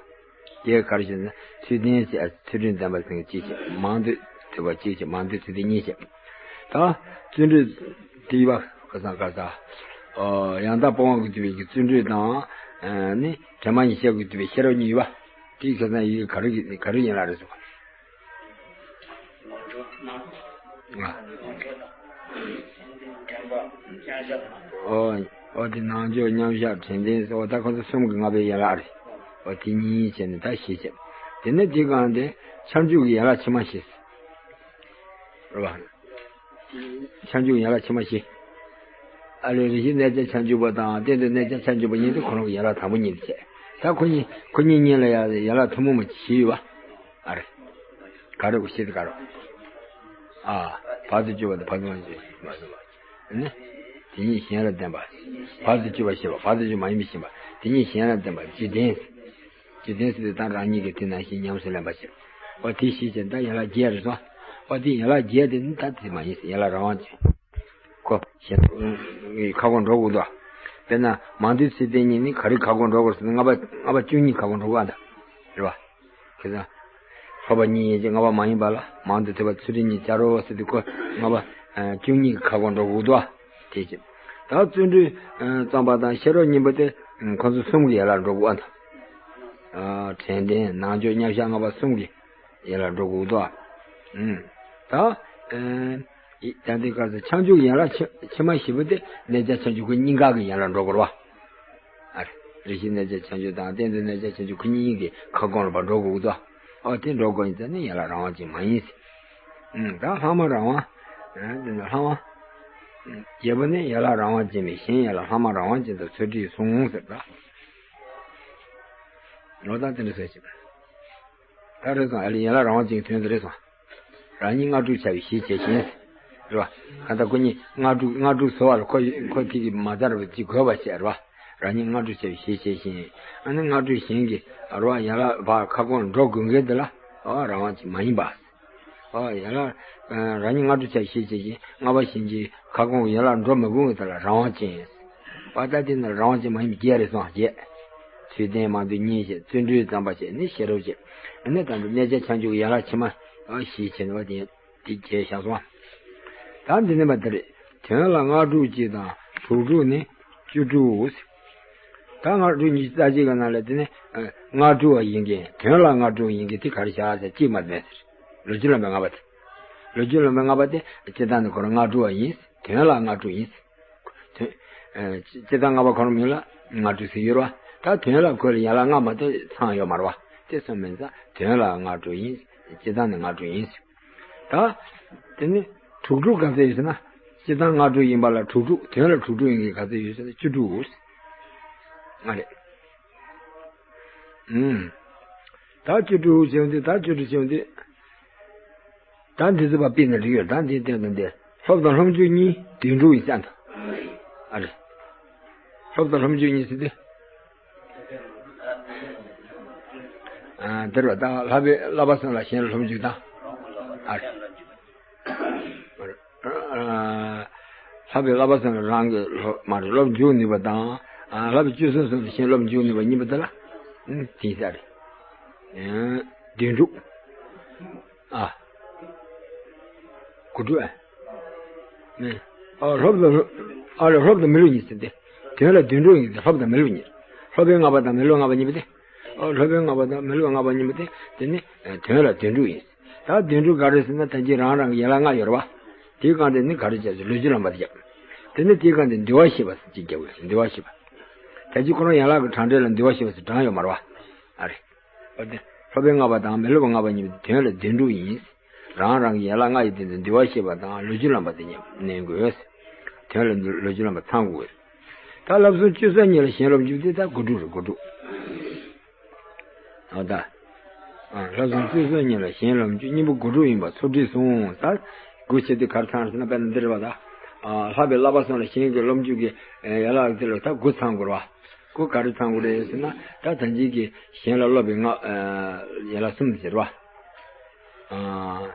བརྒྱད་ག་རེ་ཟེར་ན། ཚུལ་ལྡན་ཟེར་ཚུལ་ཁྲིམས་ལྡན་པ་ཟེར་གཅིག་བྱས། མང་འདུས་ཐོས་པ་གཅིག་བྱས། མང་འདུས་ཚུལ་ལྡན་གཉིས་བྱས། ད་བརྩོན་འགྲུས་དེ་ཡི་བ་ག་ས་ག་ས། ཨོ་ཡང་དག་སྤོང་བ་གིས་བསྡུས་པའི་གི་བརྩོན་འགྲུས་དང་། ཨ་ནི་དྲན་པ་ཉེར་བཞག་གིས་བསྡུས་པའི་ཤེས་རབ་གཉིས་ཡོད་པ། དེའི་ཁ་སང་ཡི་གེ་ག་རེ་གི་ག་རེ་ཡན་ལག་རེད་ཟེར་བ། ཨོ། ཨོ་དེ་སྣང་ཕྱོགས་མཉམ་བཞག་དྲན་རྟེན་ཟེར་བ་ད་ཁོ་ཚོ་གསུམ་གྱི་ལྔ་པའི་ཡན་ལག་རེད། ཨོ་དེ་གཉིས་བྱས་ནས་ད་བཞི་བྱས། དེ་ནས་དེའི་སྒང་དེ་ཁྱབ་འཇུག་གི་ཡན་ལག་ཕྱི་མ་བཞི། རེད་བ། ཁྱབ་འཇུག་ཡན་ལག་ཕྱི་མ་བཞི། ཨ་ལས་རེ་ཞིག་གནས་བྱ་ཁྱབ་འཇུག་པ་དང་གཏན་དུ་གནས་བྱ་ཁྱབ་འཇུག་པ་གཉིས་དེ་ཁོ་རང་གི་ཡན་ལག་དང་པོ་གཉིས་དེ་བྱས། ད་ཁོ་གཉིས་ཁོ་གཉིས་གཉིས་ལ་ཡང་ཡན་ལག་ཐུན་མོང་མ་བཞི་ཡོད་པ། ཨ་རེ། ག་རེ་གོ་ཤེས་དེ་ག་རེ། ཨ། བར་དུ་གཅོད་པ་དང་བར་དུ་མ་གཅོད་པ་ཞེས་མ་གསུངས་པ། ཨ་ནི། དེ་གཉིས་གཞན་ལ་བརྟེན་པ། བར་དུ་གཅོད་པ་ཞེས་པ་བར་དུ་གཅོད་མ་ཡིན་པ་ཞེས་པ་དེ་གཉིས་གཞན་ལ་བརྟེན་པ་འཇིག་རྟེན། འཇིག་རྟེན་ཟེར་དུས་ད་རང་ཉིད་ཀྱི་དེ་ནང་བཞིན་ཉམས་སུ་ལེན་པ་ཞིག་འོ་དེ་ཤེས་བྱས་ད་ཡན་ལག་བརྒྱད་རེད་སོང་། འོ་དེ་ཡན་ལག་བརྒྱད་དེ་ནི་ད་དེ་མ་ཡིན་ཟེར་ཡན་ལག་རང་དབང་ཅན། ཁོ་གཞན་ཁ་སྐོང་འགྲོ་དགོས་འདུག་དཔེར་ན་མང་འདུས་ཚུལ་ལྡན་གཉིས་ནི་ག་རེ་ཁ་སྐོང་འགྲོ་དགོས་ཟེར་ན་ལྔ་པ་ལྔ་པ་བཅུ་གཉིས་ཁ་སྐོང་འགྲོ་དགོས་ཨ་ད། རེད་བ། ཁྱེད་ཚང་། ལྷག་པ་གཉིས་ཡན་ཆད་ལྔ་པ་མ་ཡིན་པ་ལ་མང་དུ་ཐོས་པ་ཚུལ་ཁྲིམས་གཉིས་སྦྱར་རོ་ཟེར་དུས་ཁོ་ལྔ་པ་བཅུ་གཉིས་ཀྱི་ཁ་སྐོང་འགྲོ་དགོས་འདུག་ཨ། དེ་བྱས། ད་བརྩོན་འགྲུས་བརྩམས་པ་དང་ཤེས་རབ་གཉིས་པོ་དེ་ཁོ་ཚོ་གསུམ་གྱི་ཡན་ལག་འགྲོ་དགོས་ཨ། དྲན་རྟེན་སྣང་ཕྱོགས་མཉམ་བཞག་ལྔ་པ་གསུམ་གྱི་ཡན་ལག་འགྲོ་དགོས་འདུག་ཨ། ད། ད་ལྟའི་སྐབས་སུ་ཁྱབ་འཇུག་ཡན་ལག་ཕྱི་མ་བཞི་པོ་དེ་གནས་བྱ་ཁྱབ་འཇུག་གི་གཉིས་ཀ་གི་ཡན་ལག་འགྲོ་དགོས་རེད་བ། ཨ་རེ། རེ་ཞིག་གནས་བྱ་ཁྱབ་འཇུག་དང་གཏན་དུ་གནས་བྱ་ཁྱབ་འཇུག་ཁོ་གཉིས་ཀྱི་ཁ་སྐོང་ལ་ཕར་འགྲོ་དགོས་ཀྱི་འདུག་ཨོ་དེ་འགྲོ་དགོས་ཡིན་ཙང་ནི་ཡན་ལག་རང་དབང་ཅན་མ་ཡིན་ཟེར། ཨུམ། ད་ལྷག་མ་རང་དབང་། ཨ་དེ་ནི་ལྷག་མ། ཨུམ། རྒྱལ་པོ་ནི་ཡན་ལག་རང་དབང་ཅན་མིན། གཞན་ཡན་ལག་ལྷག་མ་རང་དབང་ཅན་དུ་ཚུལ་ཁྲིམས་གསུངས་ཟེར་ད། ལོ་ད་དེ་འདྲ་ཟེར་ཞིང་། ད་རེད་སོང་ཨ་ལས་ཡན་ལག་རང་དབང་ཅན་གྱི་དོན་དེ་རེད་སོང་། རང་ཉིད་ལྔ་དྲུག་བྱ་བའི་གཞི་བྱས་ཤིང་། རེད་བ། གང་ལྟར་ཁོ་གཉིས་ལྔ་དྲུག་ལྔ་དྲུག་བཟོ་བ་ལ་ཁོ་ཁོ་དེ་གི་མ་བརྡར་བ་ཅིག་དགོས་པ་བྱས་རེད་བ། རང་ཉིད་ལྔ་དྲུག་བྱ་བའི་གཞི་བྱས་ཤིང་། ཨ་ནི་ལྔ་དྲུག་གཞན་གྱི་རེད་བ་ཡན་ལག་བར་ཁ་སྐོང་འགྲོ་དགོས་མཁན་དེ་ལ་ཨ་རང་དབང་ཅན་མ་ཡིན་པ། ཨ་ཡན་ལག་རང་ཉིད་ལྔ་དྲུག་བྱ་བའི་གཞི་བྱས་ཤིང་ལྔ་པ་གཞན་གྱི་ཁ་སྐོང་གི་ཡན་ལག་འགྲོ་མི་དགོས་མཁན་དེ་ལ་རང་དབང་ཅན། བ་ད་དེ་ནི་རང་དབང་ཅན་མ་ཡིན་པའི་བརྒྱད་རེད་སོང་བརྒྱད། ཚུལ་ལྡན་མང་འདུས་གཉིས་བྱས་བརྩོན་འགྲུས་བརྩམས་པ་བྱས་ནི་ཤེས་རབ་བྱས། ནི་ད་འདི་གནས་བྱ་ཁྱབ་འཇུག་ཡན་ལག་ཕྱི་མ་བཞི་བྱས་ནི་བ་དེ་དེ་བརྒྱད་བཞག་སོང་། ད་འདི་ནི་མ་དེ་རེད། དོན་ལ་ལྔ་དྲུག་གཅིག་དང་དྲུག་དྲུག་ནི་བཅུ་དྲུག་ད་ལྔ་དྲུག་ཉི་ཤུ་རྩ་གཅིག་གི་ནང་ལ་དེ་ནི་ལྔ་དྲུག་བ་ཡིན་གྱི་དོན་ལ་ལྔ་དྲུག་ཡིན་གྱི་དེ་ག་རེ་བྱ་ཟེར་གཅིག་མ་མེད་ཟེར། ལོ་རྒྱུས་ལོན་པའི་ལྔ་པ་དེ། ལོ་རྒྱུས་ལོན་པའི་ལྔ་པ་དེ་སྤྱིར་བཏང་ནི་ཁོ་རང་ལྔ་དྲུག་བ་ཡིན། དོན་ལ་ལྔ་དྲུག་ཡིན། དོན། ཨ་སྤྱིར་བཏང་ལྔ་པ་ཁོ་རང་མིང་ལ་ལྔ་དྲུག་ཟེར་ཡོད་རེད་བ། ད་དོན་ལ་ཁོ་ལ་ཡན་ལག་ལྔ་མ་གཏོགས་ཚང་ཡོད་མ་རེད་བ། དེ་སོང་མིན་ཙང་དོན་ལ་ལྔ་དྲུག་ཡིན། སྤྱིར་བཏང་ནི་ལྔ་དྲུག་ཡིན། ད། དེ་ནི་དྲུག་དྲུག་ག་ཚོད་ཡོད་ཟེར་ན། སྤྱིར་བཏང་ལྔ་དྲུག་ཡིན་པ་ལ་དྲུག་དྲུག་དོན་ལ་དྲུག་དྲུག་ཡིན་གྱི་ག་ཚོད་ཡོད་ཟེར་ན་བཅུ་དྲུག་ཨ་རེད། ཨུམ། ད་བཅུ་དྲུག་བྱས་དུས་ད་བཅུ་དྲུག་བྱས་དུས། ད་འདི་ཚོ་བ་དཔེ་ན་འགྲིག་ཡོད་ད་འདི་སྟེང་དུ་འདི་སློབ་དང་སློབ་འཇུག་གཉིས་དོན་དྲུག་ཡིན་ས་འདུག་ཨ་རེ། སློབ་དང་སློབ་འཇུག་གཉིས་ཟེར་ཏེ། ཨ་འདིར་བ་ད་བསླབ་པའི་བསླབ་པ་སེམས་ལ་གཞན་སློབ་འཇུག་དང་། ཨ་རེ། ཨ་བསླབ་པའི་བསླབ་པ་སེམས་ལ་རང་གི་སློབ་མ་རེད་སློབ་འཇུག་ནུས་པ་དང་ ཨ། ལྷག་པའི་སྤྱོད་གསུམ་སོགས་ལ་གཞན་སློབ་འཇུག་ནུས་པ་གཉིས་པོ་དེ་ལ། ཨ། དེ་ས་རེད། ཨ། དོན་དྲུག་ཨ། དགུ་དྲུག་ཨ། ཨ། སློབ་དང་། ཨ་ལ། སློབ་དང་མི་སློབ་གཉིས་ཟེར་ཏེ། དོན་ལ་དོན་དྲུག་ཡིན་ཏེ། སློབ་དང་མི་སློབ་གཉིས། སློབ་པའི་ལྔ་པ་དང་མི་སློབ་ལྔ་པ་གཉིས་པོ་སྟེ། ཨ། སློབ་པའི་ལྔ་པ་དང་མི་སློབ་ལྔ་པ་གཉིས་པོ་སྟེ། དེ་ནི་དོན་ལ་དོན་དྲུག་ཡིན། ད་དོན་དྲུག་ག་རེ་ཟེར་ན། ད་ཅི་རང་རང་གི་ཡན་ལག་ལྔ་ཡོད་རེད་བ། དེའི་སྒང་དེ་ནི་ག་རེ་བྱས་ཟེར། ལུས་སྦྱོར་ལམ་པ་དེ་བརྒྱབ། དེ་ནི་དེའི་སྒང་དེ་འདུལ་བ་ཤེས་པ་ཟེར་གཅིག་བརྒྱབ་ཡོད། འདུལ་བ་ཤེས་པ། ད་ཅི་ཁོ་རང་ཡན་ལག་གི་གྲངས་འདྲེན་ལ་འདུལ་བ་ཤེས་པ་ཟེར་གྲངས་ཡོད་མ་རེད་བ། ཨ་རེད། འོ་དེ། སློབ་པའི་ལྔ་པ་དང་མི་སློབ་པའི་ལྔ་པ་གཉིས་པོ་དོན་ལ་དོན་དྲུག་ཡིན། རང་རང་གི་ཡན་ལག་ལྔ་ཡི་སྟེང་དུ་འདུལ་བ་ཤེས་པ་དང་ལུས་སྦྱོར་ལམ་པ་དེ་གཉིས་གནས་དགོས། དོན་ལ་ལུས་སྦྱོར་ལམ་པ་ཚང་དགོས། ད་བསླབ་གསུམ་སྤྱོད་གསུམ་གཉིས་ལ་གཞན་སློབ་འཇུག་དེ་ད་དགུ་དྲུག་རེད། དགུ་དྲུག་འོ་ད། ཨ། བསླབ་གསུམ་སྤྱོད་གསུམ་གཉིས་ལ་གཞན་སློབ་འཇུག་གཉིས་པོ་དགུ་དྲུག་ཡིན་པ་ཚུལ་ཁྲིམས་སྲུང་། ད་དགུ་བྱས་དུས་ག་རེ་ཚང་ཟེར་ན། དཔེར་ན་འདི་རེད་བ། ད། ཨ། ལྷག་པའི་བསླབ་པ་གསུམ་ལ་གཞན་གྱི་སློབ་འཇུག་གི་ཡན་ལག་དེ་ལ་ད་དགུ་ཚང་དགོས་རེད་བ། དགུ་ག་རེ་ཚང་དགོས་རེད་ཟེར་ན། ད་ད་གིན་གྱི་གཞན་ལ་སློབ་པའི་ལྔ། ཨ། ཡན་ལག་གསུམ་ཟེར་བ། ཨ།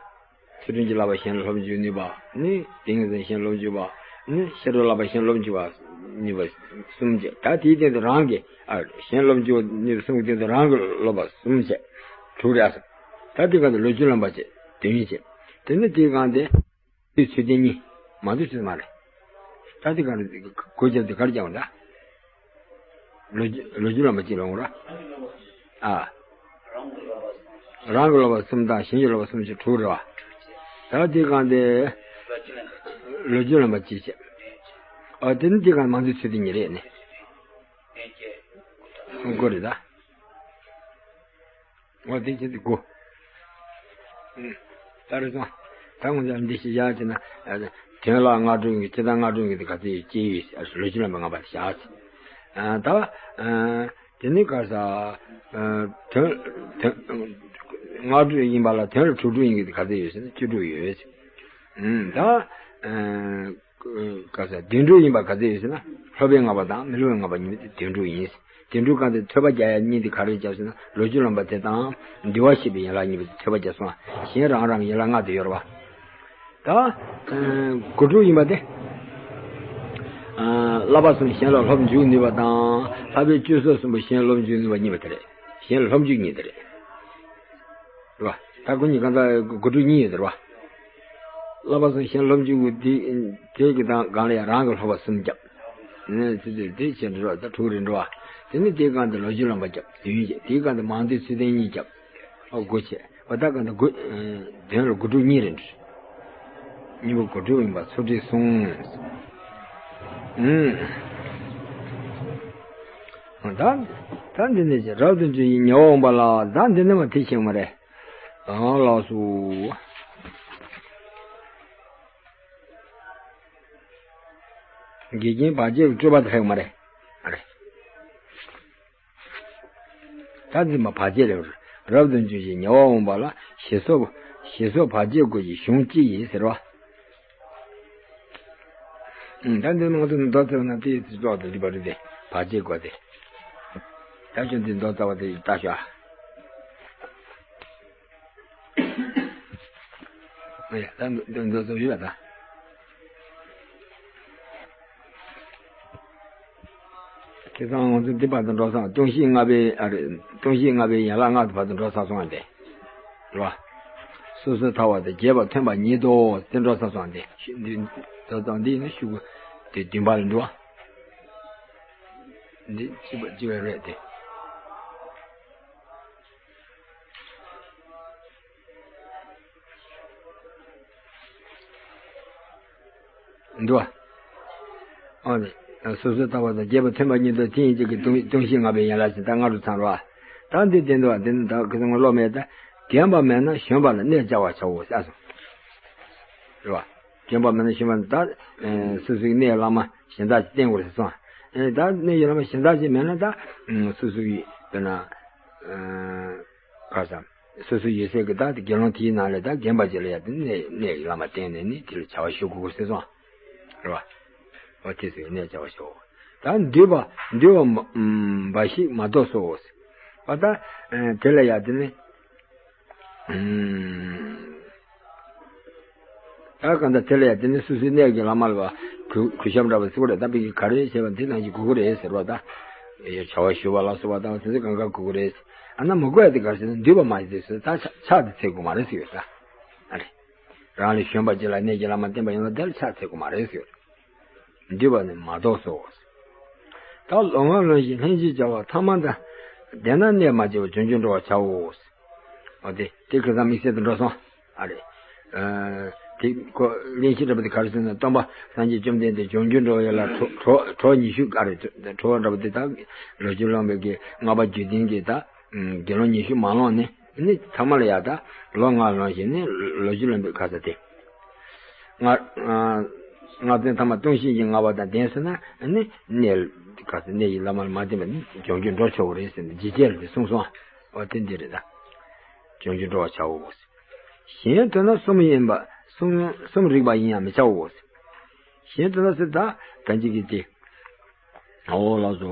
ཚུལ་ཁྲིམས་ཀྱི་བསླབ་པ་གཞན་ལ་སློབ་འཇུག་ནུས་པ་ནི། ཏིང་ངེ་འཛིན་གཞན་སློབ་འཇུག་པ་ནི། ཤེས་རབ་བསླབ་པ་གཞན་སློབ་འཇུག་པ་ནུས་པ་གསུམ་བྱས། ད་དེའི་སྟེང་དུ་རང་གི། ཨ། གཞན་སློབ་འཇུག་ནུས་པ་གསུམ་གྱི་སྟེང་དུ་རང་གི་སློབ་པ་གསུམ་བྱས། དྲུག་རེད་ཨ། ད་དེའི་སྒང་དུ་ལུས་སྦྱོར་ལམ་པ་བྱས། དོན་གཉིས་བྱས། དེ་ནི་དེའི་སྒང་དེ། དེ་ཚུལ་ཁྲིམས་གཉིས། མང་དུ་ཚུལ་མ་རེད། ད་དེ་ག་རེ་དགུ་བརྒྱབ་དེ་ག་རེ་རྒྱག་འོང་ད། ལུས་སྦྱོར། ལུས་སྦྱོར་ལམ་པ་གཅིག་ལ་འོང་ར། ཨ། རང་གི་སློབ་པ་གསུམ་དང་གཞན་གྱི་སློབ་པ་གསུམ་བྱས་དྲུག་རེད་བ། ད་དེའི་སྒང་དེ། ལུས་སྦྱོར་ལམ་པ་གཅིག་བྱས། ཨ། དེ་ནི་དེའི་སྒང་མང་དུ་ཚུལ་ཁྲིམས་གཉིས་རེད་ནི། དགུ་རེད་ད། འོ་དེ་བྱས་དུས་དགུ། ཨུམ། ད་རེས་སོང་། ད་ངོ་མཚར་འདི་ཞིག་བཞག་བྱས་ན། ཨ། དོན་ལ་ལྔ་དྲུག་གི། སྤྱིར་བཏང་ལྔ་དྲུག་གི་དེ་ག་ཚོད་ཡོད། ཅི་ཡོད། ཨ། ལུས་སྦྱོར་ལམ་པ་ལྔ་པ་དེ་བཞག་བྱས། ཨ། ད། ཨ། དེ་ནི་ག་ས། ཨ། དོན། དོན། ལྔ་དྲུག་ཡིན་པ་ལ་དོན་ལ་དྲུག་དྲུག་ཡིན་གྱི་དེ་ག་ཚོད་ཡོད་ཟེར་ན། བཅུ་དྲུག་ཡོད། ཨུམ། ད། ཨ། ག་ས། དོན་དྲུག་ཡིན་པ་ག་ཚོད་ཡོད་ཟེར་ན། སློབ་པའི་ལྔ་པ་དང་མི་སློབ་པའི་ལྔ་པ་གཉིས་པོ་དེ་དོན་དྲུག་ཡིན། དོན་དྲུག་སྒང་དེ་ཐོད་པ་རྒྱག་ཡ་གཉིས་དེ་ག་རེ་རེད་ཟེར་ན། ལུས་སྦྱོར་ལམ་པ་དེ་དང་འདུལ་བ་ཤེས་པའི་ཡན་ལག་གཉིས་པོ་དེ་ཐོད་པ་རྒྱག་སོང་། གཞན་རང་རང་གི་ཡན་ལག་ལྔ་དེ་ཡོད་རེད་བ། ད། ཨ། དགུ་དྲུག་ཡིན་པ་དེ། ཨ། བསླབ་པ་གསུམ་གཞན་ལ་སློབ་འཇུག་ནུས་པ་དང་། ལྷག་པའི་སྤྱོད་གསུམ་གསུམ་པོ་གཞན་སློབ་འཇུག་ནུས་པ་གཉིས་པ་དེ་རེད། གཞན་ལ་སློབ་འཇུག་གཉིས་དེ་རེད། རེད་བ། ད་དགུ་གཉིས་གང་ལྟར་དགུ་དྲུག་གཉིས་ཡོད་དེ་རེད་བ། བསླབ་པ་གསུམ་གཞན་སློབ་འཇུག་དེ། དེ་གི་དང་སྒང་ལ་ཡང་རང་གི་སློབ་པ་གསུམ་བརྒྱབ། ཨ། དེ་དེ་དེ་བྱས་འགྲོ་བ་ད་དྲུག་རེད་འགྲོ་བ། དེ་ནི་དེའི་སྒང་དུ་ལུས་སྦྱོར་ལམ་པ་བརྒྱབ། དོན་བྱས། དེའི་སྒང་དུ་མང་དུ་ཚུལ་ཁྲིམས་གཉིས་བརྒྱབ། ཨོ་དགུ་བྱས། ཨོ་ད་གང་དུ་དགུ། ཨ། དོན་ལ་དགུ་དྲུག་གཉིས་རེད་འགྲོ། གཉིས་པོ་དགུ་དྲུག་ཡིན་པ་ཚུལ་ཁྲིམས་སྲུང་། ཨུམ། ད། ད་འདི་ནས་ཀྱི་རབ་ཏུ་འབྱུང་བའི་ཉེ་བར་འོངས་པ་ལ། ད་འདི་ནས་མ་དེ་ཤེས་མ་རེད། ཨ། ལགས་སོ། འགལ་རྐྱེན་བར་ཆད་སྤྲོས་པ་དེ་ལྷག་མ་རེད། ཨ་རེད། ད་འདི་མ་བར་ཆད་རེད། རབ་ཏུ་འབྱུང་ཞིང་ཉེ་བར་འོངས་པ་ལ། ཞེས་སོགས། ཞེས་སོགས་བར་ཆད་དགུ་ཡི་གཞུང་སྤྱི་ཡིན་ཟེར་བ། ཨུམ། ད་འདི་མང་དུ་མདོ་བརྩེགས་ན་དེའི་ཚིག་ཙོག་དེ་འདི་པ་རེད་དེ། བར་ཆད་དགུ་དེ། ད་ཁྱོད་འདི་མདོ་རྩ་བ་དེ་ལྟ་ཤོག་ཨ། ཨེ། ད་འདི་མདོ་རྩ་བ་ཡོད་ད། ཁ་སང་ང་ཚོ་འདི་བར་དུ་འགྲོ་སོང་། ལྟུང་བཤགས་ལྔ་པའི། ཨ་རེད། ལྟུང་བཤགས་ལྔ་པའི་ཡན་ལག་ལྔ་དེ་བར་དུ་འགྲོ་ཚར་སོང་བ་དེ། རེད་བ། སོ་སོར་ཐར་པ་དང་རྒྱས་པ་ཐོན་པ་ཉིད་དོ། དེ་འགྲོ་ཚར་སོང་བ་དེ། ཤི། འདི་ད་ལྟ་འདི་ནི་ཤོག་གུ་དེ་བདུན་པ་ལ་འགྲོ་བ། འདི་གཅིག་པ་གཅིག་པ་རེད་དེ། འདུག་བ། ཨོ་ནི། སོ་སོར་ཐར་པ་དང་རྒྱས་པ་ཐོན་པ་ཉིད་དོ། དེ་ཡིན་གཅིག་གི་ལྟུང་། ལྟུང་བཤགས་ལྔ་པའི་ཡན་ལག་ཅན་ད་ལྔ་དྲུག་ཚང་རོ། ད་འདི་བདེན་འདུག་བ། འདི་ནི་ད་ཁ་སང་སློབ་མེད་ད། རྒན་པ་མེད་ན་གཞོན་པ་ལ་གནས་བཅའ་བར་བྱའོ་ཟེར་སོང་། རེད་བ། རྒན་པ་མེད་ན་གཞོན་པ་ད། སོ་སོའི་གནས་བླ་མ་གཞན་དག་ཅིག་བསྟེན་དགོས་ཟེར་སོང་། ཨེ། ད་གནས་ཀྱི་བླ་མ་གཞན་དག་ཅིག་མེད་ན་ད། སོ་སོའི་དཔེར་ན། ཨ། ག་རེ་ཟེར། སོ་སོ་ཡོད་སའི་གི་ད་དགེ་སློང་དེའི་ནང་ལས་ད་རྒན་པ་ཅིག་ལ་ཡ་དེ་གནས། གནས་ཀྱི་བླ་མ་བསྟེན་ནས་ནི་དེ་ལ་བྱ་བ་ཞུ་དགོས་ཟེར་སོང་། རེད་བ། འོ་དེ་ཚོའི་གནས་བྱ་བ་ཞུ། ད་འདུས་པ། འདུས་པ་མ། འབའ་ཞིག་མ་གཏོགས་སོ། པ་ད། ཨ། དེ་ལ་ཡ་དེ་ནི། ཨུམ། ད་གང་ལྟར་དེ་ལ་ཡ་དེ་ནི་སོ་སོའི་གནས་ཀྱི་བླ་མ་ལ་བ། གུ་གུ་ཞབས་འདྲ་བ་ཟེར་བ་རེད། ད་བི་གི་ག་རེ་བྱས་པ་འདི་ནང་བཞིན་དགོས་ཀྱི་རེད་ཟེར་བ་ད། ཡ་བྱ་བ་ཞུ་བ་ལ་སོགས་པ་དང་དེ་ཚོ་གང་ག་དགོས་ཀྱི་རེད། ཨ་ན་མི་དགོས་ཡ་དེ་ག་རེ་ཟེར་ན་འདུས་པ་མ་ཡིན་ཟེར་ད་ཕྱག་དེ་འཚལ་དགོས་མ་རེད་ཟེར་ཡོད་ད། ཨ་རེད། རང་ལས་གཞོན་པ་ཅིག་ལ་གནས་ཀྱི་བླ་མ་བསྟེན་པ་ཡིན་ན་དེ་ལ་ཕྱག་འཚལ་དགོས་མ་རེད་ཟེར་ཡོད། འདུས་པ་ནི་མ་གཏོགས་སོ། ད་ལོ་ལྔ་ལོན་ཞིང་ལྷན་ཅིག་བྱ་བ་ཐ་མ་དང་། བདེན་ན་གནས་མ་བྱས་པར་བྱང་ཆུབ་འགྲོ་བར་བྱའོ། འོ་དེ་དེ་ཁ་སང་དམིགས་བསལ་དུ་འགྲོ་སོང་། ཨ་རེད། ཨ་དེ་ཁོ་གླེང་གཞི་འདྲ་པོ་དེ་ག་རེ་ཟེར་ན་སྟོན་པ་སངས་རྒྱས་བཅོམ་ལྡན་འདས་བྱང་ཆུབ་འགྲོ་བ་ཡ་ལ་གྲོགས་གྲོགས་གྲོགས་ཉི་ཤུ་ག་རེ་གྲོགས་འདྲ་པོ་དེ་ད་ལོ་རྒྱུས་ལོན་པའི་གི་ལྔ་པ་རྒྱུད་ལྡན་གྱི་ད་དགེ་སློང་ཉི་ཤུ་མ་ལོན་ནས་ནི་ཐ་མ་ལ་ཡ་ད་ལོ་ལྔ་ལོན་ཞིང་ནི་ལོ་རྒྱུས་ལོན་པའི་ཁ་ས་དེ། ལྔ་ལྔ་བརྩེགས་ཐ་མ་སྟོང་བཤད་ཀྱི་ལྔ་པ་དང་ལྡན་ཟེར་ན་ནི་གནས་ག་ས་གནས་ཀྱི་བླ་མ་ལ་མ་བསྟེན་པ་ནི་བྱང་ཆུབ་འགྲོ་ཆོག་གི་རེད་ཟེར་ནས་ཇི་སྐད་ལ་དེ་གསུངས་སོང་། འོ་དེ་འདི་རེད་ད། བྱང་ཆུབ་འགྲོ་བར་བྱའོ། གཞན་དོན་ན་གསུམ་ཡིན་པ་གསུམ་གསུམ་རིགས་པ་ཡིན་ཡང་མི་བྱའོ། གཞན་དོན་ན་ཟེར་ད་ད་ཅིག་གི་དེ། འོ་ལགས་སོ།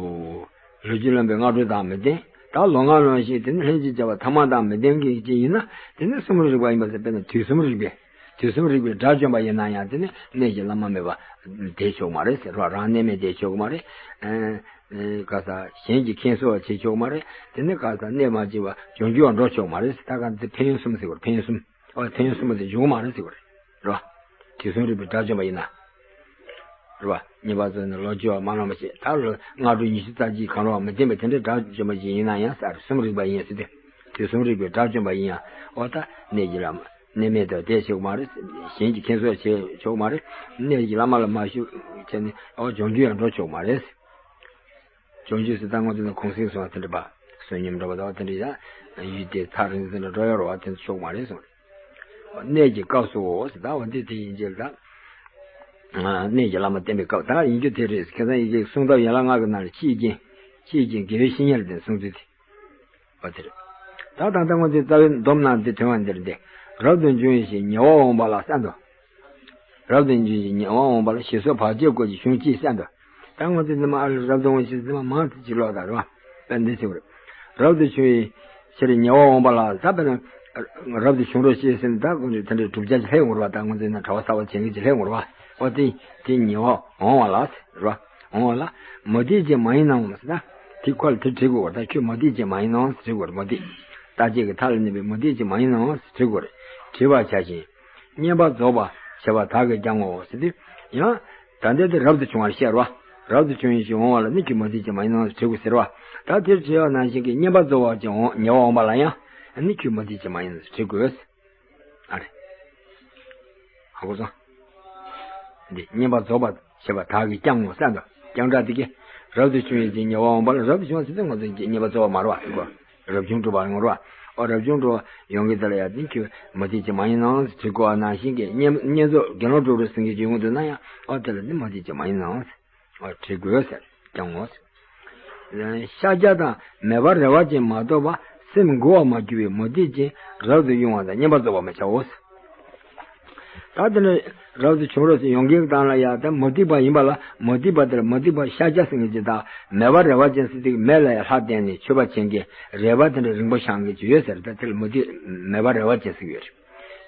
ལོ་རྒྱུས་ལོན་པའི་སྔ་དྲོ་དང་མི་ལྡན། ད་ལོ་ལྔ་ལོན་ཞིང་དེ་ནི་ལྷན་ཅིག་བྱ་བ་ཐ་མ་དང་མི་ལྡན་གྱི་ཅིག་ཡིན་ན་དེ་ནི་གསུམ་རིགས་པ་ཡིན་པ་ཟེར་དཔེར་ན་དུས་གསུམ་རིགས་པའི་དུས་གསུམ་རིགས་པའི་དགྲ་བཅོམ་པ་ཡིན་ན་ཡང་དེ་ནི་གནས་ཀྱི་བླ་མ་མེད་པ་བསྡད་ཆོག་མ་རེད་ཟེར་བ་རང་གནས་མེད་བསྡད་ཆོག་མ་རེད། ཨ་ཨ་ག་ས་གཞན་གྱི་ཁེངས་གསོག་བྱེད་ཆོག་མ་རེད། དེ་ནི་ག་ས་གནས་མ་བྱས་པ་བྱང་ཆུབ་པར་འགྲོ་ཆོག་མ་རེད་ཟེར་ད་ག་འདི་ཕན་ཡོན་གསུམ་ཟེར་བ་རེད་ཕན་ཡོན་གསུམ། ཨོ་ཐེངས་གསུམ་པ་དེ་འཇུག་མ་རེད་ཟེར་བ་རེད། རེད་བ། དུས་གསུམ་རིག་པའི་དགྲ་བཅོམ་པ་ཡིན་ན། རེད་བ། ཉེས་པ་ཚོ་ནི་ལོ་བཅུ་བ་མ་ལོན་པ་ཞིག་ད་ལོ་ལྔ་དྲུག་ཉི་ཤུ་རྩ་གཅིག་གང་རུང་བ་མི་བསྟེན་པའི་དེ་འདྲའི་དགྲ་བཅོམ་པ་ཞིག་ཡིན་ན་ཡང་ས་རེད་གསུམ་རིག་པ་ཡིན་ཟེར་ཏེ། དུས་གསུམ་རིག་པའི་དགྲ་བཅོམ་པ་ཡིན་ཡང་ཨོ་ད་གནས་ཀྱི་བླ་མ་གནས་མེད་དུ་བསྡད་ཆོག་མ་རེད། གཞན་གྱི་ཁེངས་གསོག་བྱེད་ཆོག་མ་རེད། གནས་ཀྱི་བླ་མ་ལ་མ་ཞུ་བྱས་ནས་ཨོ་བྱང་ཆུབ་ཡང་འགྲོ་ཆོག་མ་རེད། བྱང་ཆུབ་སུ་ད་ང་ཚོ་ནི་གུང་གསེང་སོང་བ་དེ་འདྲ་བ། བསོད་སྙོམས་འདྲ་བ་དང་དེ་འདྲ་ཡ། ཡུལ་དེ་ཐག་རིང་ཙམ་ལ་འགྲོ་ཡ་རོ་བ་དེ་ཚོ་ཆོག་མ་རེད་གསུངས། གནས་ཀྱི་སྐབས་སུའོ་ཟེར་ད་བ་འདི་དེ་ཡིན་ཅེས་ད། གནས་ཀྱི་བླ་མ་བསྟེན་པའི་སྐབས་ད་ཡིན་རྒྱུ་དེ་རེད། ཁ་སང་ཡི་གེ་གསུང་སྟབས་ཡན་ལག་ལྔ་གི་ནང་ལ་ཕྱིའི་རྐྱེན། ཕྱིའི་རྐྱེན་དགེ་བའི་བཤེས་གཉེན་ལ་བརྟེན་གསུང་ཚུལ་དེ། བ་དེ་རེད། ད་ད་ལྟ་ང་ཚོའི་རྩ་བའི་སྡོམ་ནང་འདི་དོན་བ་འདིར་འདི། རབ་ཏུ་བྱུང་ཞིང་ཉེ་བར་འོངས་པ་ལ་གསན་ཏོ། རབ་ཏུ་བྱུང་ཞིང་ཉེ་བར་འོངས་པ་ལ་ཞེས་སོགས་བར་ཆད་སྐོར་གྱི་གཞུང་གཅིག་གསན་ཏོ། ད་ང་ཚོ་འདི་མ་ཨ་རབ་ཏུ་འོངས་ཞེས་འདི་མ་མང་དུ་ཅིག་ཀློག་དང་རེད་བ། དཔེ་འདི་ཞིག་རེད། རབ་ཏུ་བྱུང་བའི་ཕྱིར་ཉེ་བར་འོངས་པ་ལ་ད་དཔེར་ན། རབ་ཏུ་བྱུང་རོགས་ཞེས་ཟེར་ནས་ད་ཁོང་ཚོས་དེ་འདྲའི་བསྒྲུབ་བྱ་ཅིག་ལྷན་ངོར་བ་ད་ང་ཚོས་ན་གྲྭ་པ་གསར་པ་བྱེད་མཁན་ཅིག་ལྷན་ངོར་བ། འོ་དེ་དེ་ཉེ་བར་འོངས་པ་ལ་རེད་བ། འོང་བ་ལ། མུ་སྟེགས་ཅན་མ་ཡིན་ནམ་ཟེར་ན། དེ་ཁོ་ལ་དེ་དྲི་དགོས་པ་ད་ཁྱོད་མུ་སྟེགས་ཅན་མ་ཡིན་ནམ་ཟེར་དྲི་དགོས་རེད་མུ་སྟེགས། རྟག་གཅིག་གི་མཐའ་ལ་གནས་པའི་མུ་སྟེགས་ཅན་མ་ཡིན་ནམ་ཟེར་དྲི་དགོས་རེད། དྲི་བར་བྱ་ཞིང་། བསྙེན་པར་རྫོགས་པར་བྱ་བ་བདག་གིས་ཀྱང་ངོ་ཟེར་དུས། ཡང་། ད་ལྟའི་དེ་རབ་ཏུ་བྱུང་བར་བཤད་རོ། རབ་ཏུ་བྱུང་ཡིན་ཞིང་འོང་བ་ལ་ནི་ཁྱོད་མུ་སྟེགས་ཅན་མ་ཡིན་ནམ་ཟེར་དྲི་དགོས་ཟེར་བ། ད་དེར་བྱས་པ་ནང་བཞིན་གྱི་བསྙེན་པར་རྫོགས་པར་ཀྱང་འོང་ཉེ་བར་འོངས་པ་ལ་ཡང་། ནི་ཁྱོད་མུ་སྟེགས་ཅན་མ་ཡིན་ནམ་ཟེར་དྲི་དགོས། ཨ་རེ། ཧ་གོ་སོང་། འདི་བསྙེན་པར་རྫོགས་པར་བྱེད་པ་བདག་གིས་ཀྱང་ངོ་ཟེར་དོ། ཀྱང་སྒྲ་དེ་གིས། རབ་ཏུ་བྱུང་བའི་ཚེ་ཉེ་བར་འོངས་པ་ལ་རབ་ཏུ་བྱུང་བ་ཟེར་ཏེ་ང་ཚོ་བསྙེན་པར་རྫོགས་པ་མ་རེད་བ་དེ་གོ། རབ་བྱུང་སྒྲུབ་པ་ངོ་རེད་བ། ཨོ་རབ་བྱུང་སྒྲུབ་པ་ཡོང་གི་དེ་ལ་ཡ་དེ་ཁྱོད་མུ་སྟེགས་ཅན་མ་ཡིན་ནམ་ཟེར་དྲི་དགོས་པ་ནང་བཞིན་གྱི་བསྙེན་བསྙེན་རྫོགས་དགེ་སློང་སྒྲུབ་རོགས་ཟེར་མཁན་ཅིག་ཡོང་གི་འདུག་ན་ཡང་ཨོ་དེ་ལ་ནི་མུ་སྟེགས་ཅན་མ་ཡིན་ནམ་ཟེར། ཨོ་དྲི་དགོས་ཟེར་ཀྱང་ངོ་། ཤཱཀྱ་དང་མེད་པར་རེ་བ་ཅན་མ་གཏོགས་པ་སེམས་མགུ་བར་མ་གྱུར་པའི་མུ་སྟེགས་ཅན་རབ་ཏུ་དབྱུང་བ་དང་བསྙེན་པར་རྫོགས་པར་མི་བྱའོ། ད་དེ་ནས་རབ་ཏུ་བྱུང་རོགས་ཟེར་ཡོང་མཁན་གྱི་སྟེང་ལ་ཡ་ད་མུ་སྟེགས་པ་ཡིན་པ་ལ་མུ་སྟེགས་པ་དེ་ལ་མུ་སྟེགས་པ་ཤཱཀྱ་ཟེར་མཁན་ཅིག་དང་མེད་པར་རེ་བ་ཅན་ཟེར་དུས་མེད་ལ་ཡ་ལྷ་བསྟེན་ནས་མཆོད་པ་བྱེད་མཁན་རེ་བ་དེ་འདྲ་རིང་པོ་བཞེངས་མཁན་ཅིག་ཡོད་ཟེར། ད་དེ་ལ་མུ་སྟེགས་མེད་པར་རེ་བ་ཅན་ཟེར་གྱི་ཡོད་རེད།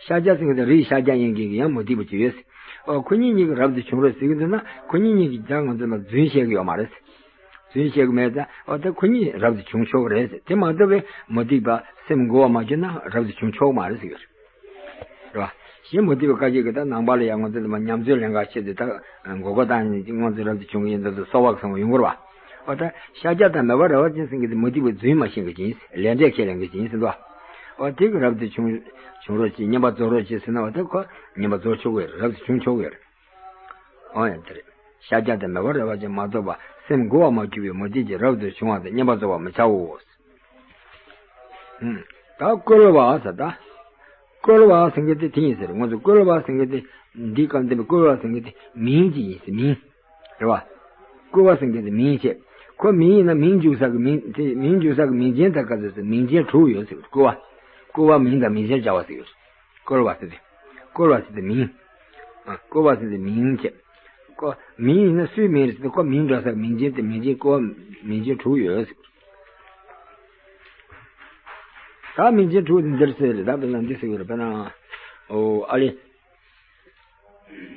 ཤཱཀྱ་ཟེར་མཁན་དེ་རིགས་ཤཱཀྱ་ཡིན་མཁན་གྱི་ཡང་མུ་སྟེགས་པ་ཅིག་ཡོད་ཟེར། ཨོ་ཁོ་གཉིས་གཉིས་ཀྱིས་རབ་ཏུ་བྱུང་རོགས་ཟེར་གྱི་འདུག་ན་ཁོ་གཉིས་གཉིས་ཀྱིས་ད་ང་ཚོ་ལ་རྫུན་བཤད་ཀྱི་ཡོད་མ་རེད། རྫུན་བཤད་ཀྱི་མེད་ཙང་ཨོ་ད་ཁོ་གཉིས་རབ་ཏུ་བྱུང་ཆོག་གི་རེད་ཟེར། དེ་མ་གཏོགས་པའི་མུ་སྟེགས་པ་སེམས་མགུ་བར་མ་གྱུར་ན་རབ་ཏུ་བྱུང་ཆོག་མ་རེད་ཟེར་གྱི་ཡོད་རེད། རེད་བ། གཞན་མུ་སྟེགས་པ་བཀའ་བརྒྱུད་ཀྱི་ད་ནང་པ་ལ་ཡང་ང་ཚོ་ལ་མ་ཉམས་ཚོད་ལེན་ག་ཆེད་དུ་ད་མགོ་སྐོར་བཏང་ནས་ང་ཚོ་རབ་ཏུ་བྱུང་གི་ཡིན་ད་དུ་གསོལ་བ་བཟང་བ་ཡོང་གི་རེད་བ། ཨོ་ད་ཤཱཀྱ་དང་མེད་པར་རེ་བ་ཅན་ཟེར་མཁན་དེ་མུ་སྟེགས་པའི་རྫུན་མ་བཤད་མཁན་ཅིག་ཡིན། ལས་འབྲས་ཁས་ལེན་མཁན་ཅིག་ཡིན་ཟེར་འདུག་ཨོ་དེ་གི་རབ་ཏུ་བྱུང་བྱུང་རོགས་ཅིག་བསྙེན་པར་རྫོགས་རོགས་ཅིག་ཟེར་ན་ཨོ་ད་ཁོ་བསྙེན་པར་རྫོགས་ཆོག་གི་རེད། རབ་ཏུ་བྱུང་ཆོག་གི་རེད། ཨོ་ཡང་དེ་རེད། ཤཱཀྱ་དང་མེད་པར་རེ་བ་ཅན་མ་གཏོགས་པ་སེམས་མགུ་བར་མ་གྱུར་པའི་མུ་སྟེགས་ཀྱིས་རབ་ཏུ་བྱུང་བ་དང་བསྙེན་པར་རྫོགས་པར་མི་བྱའོ། ཨུམ། ད་བསྐུལ་བ་ཟེར་ད། བསྐུལ་བ་ཟེར་མཁན་དེ་དེ་ཡིན་ཟེར། ང་ཚོ་བསྐུལ་བ་ཟེར་མཁན་དེ་འདི་སྐབས་འདི་བསྐུལ་བ་ཟེར་མཁན་དེ་མིང་ཅིག་ཡིན་ཟེར་མིང་། རེད་བ། བསྐུལ་བ་ཟེར་མཁན་དེ་མིང་བྱས། ཁོ་མིང་ཡིན་ན་མིང་འཇུག་ས་གི་མིང་དེ་མིང་འཇུག་ས་གི་མིང་ཅན་དང་སྐབས་སུ་མིང་ཅན་དྲུག་ཡོད་ཟེར། བསྐུལ་བ། བསྐུལ་བ་མིང་དང་མིང་ཅན་སྦྱར་བ་ཟེར་ཡོད། བསྐུལ་བ་ཟེར་ཏེ། བསྐུལ་བ་ཟེར་ཏེ་མིང་། ཨ། བསྐུལ་བ་ཟེར་ཏེ་མིང་བྱས། ཁོ་མིང་ཡིན་ན་སུའི་མིང་རེད་ཟེར་ཏེ་ཁོ་མིང་འདྲ་ས་མིང་ཅན་དེ་མིང་ཅན་བསྐུལ་བ་མིང་ཅན་དྲུག་ཡོད་ཟེར། ད་མིང་ཅན་དྲུག་དེ་འདིར་ཟེར་རེད། ད་དཔེར་ན་འདི་ཟེར་གི་རེད། དཔེར་ན། ཨོ་ཨ་ལེ།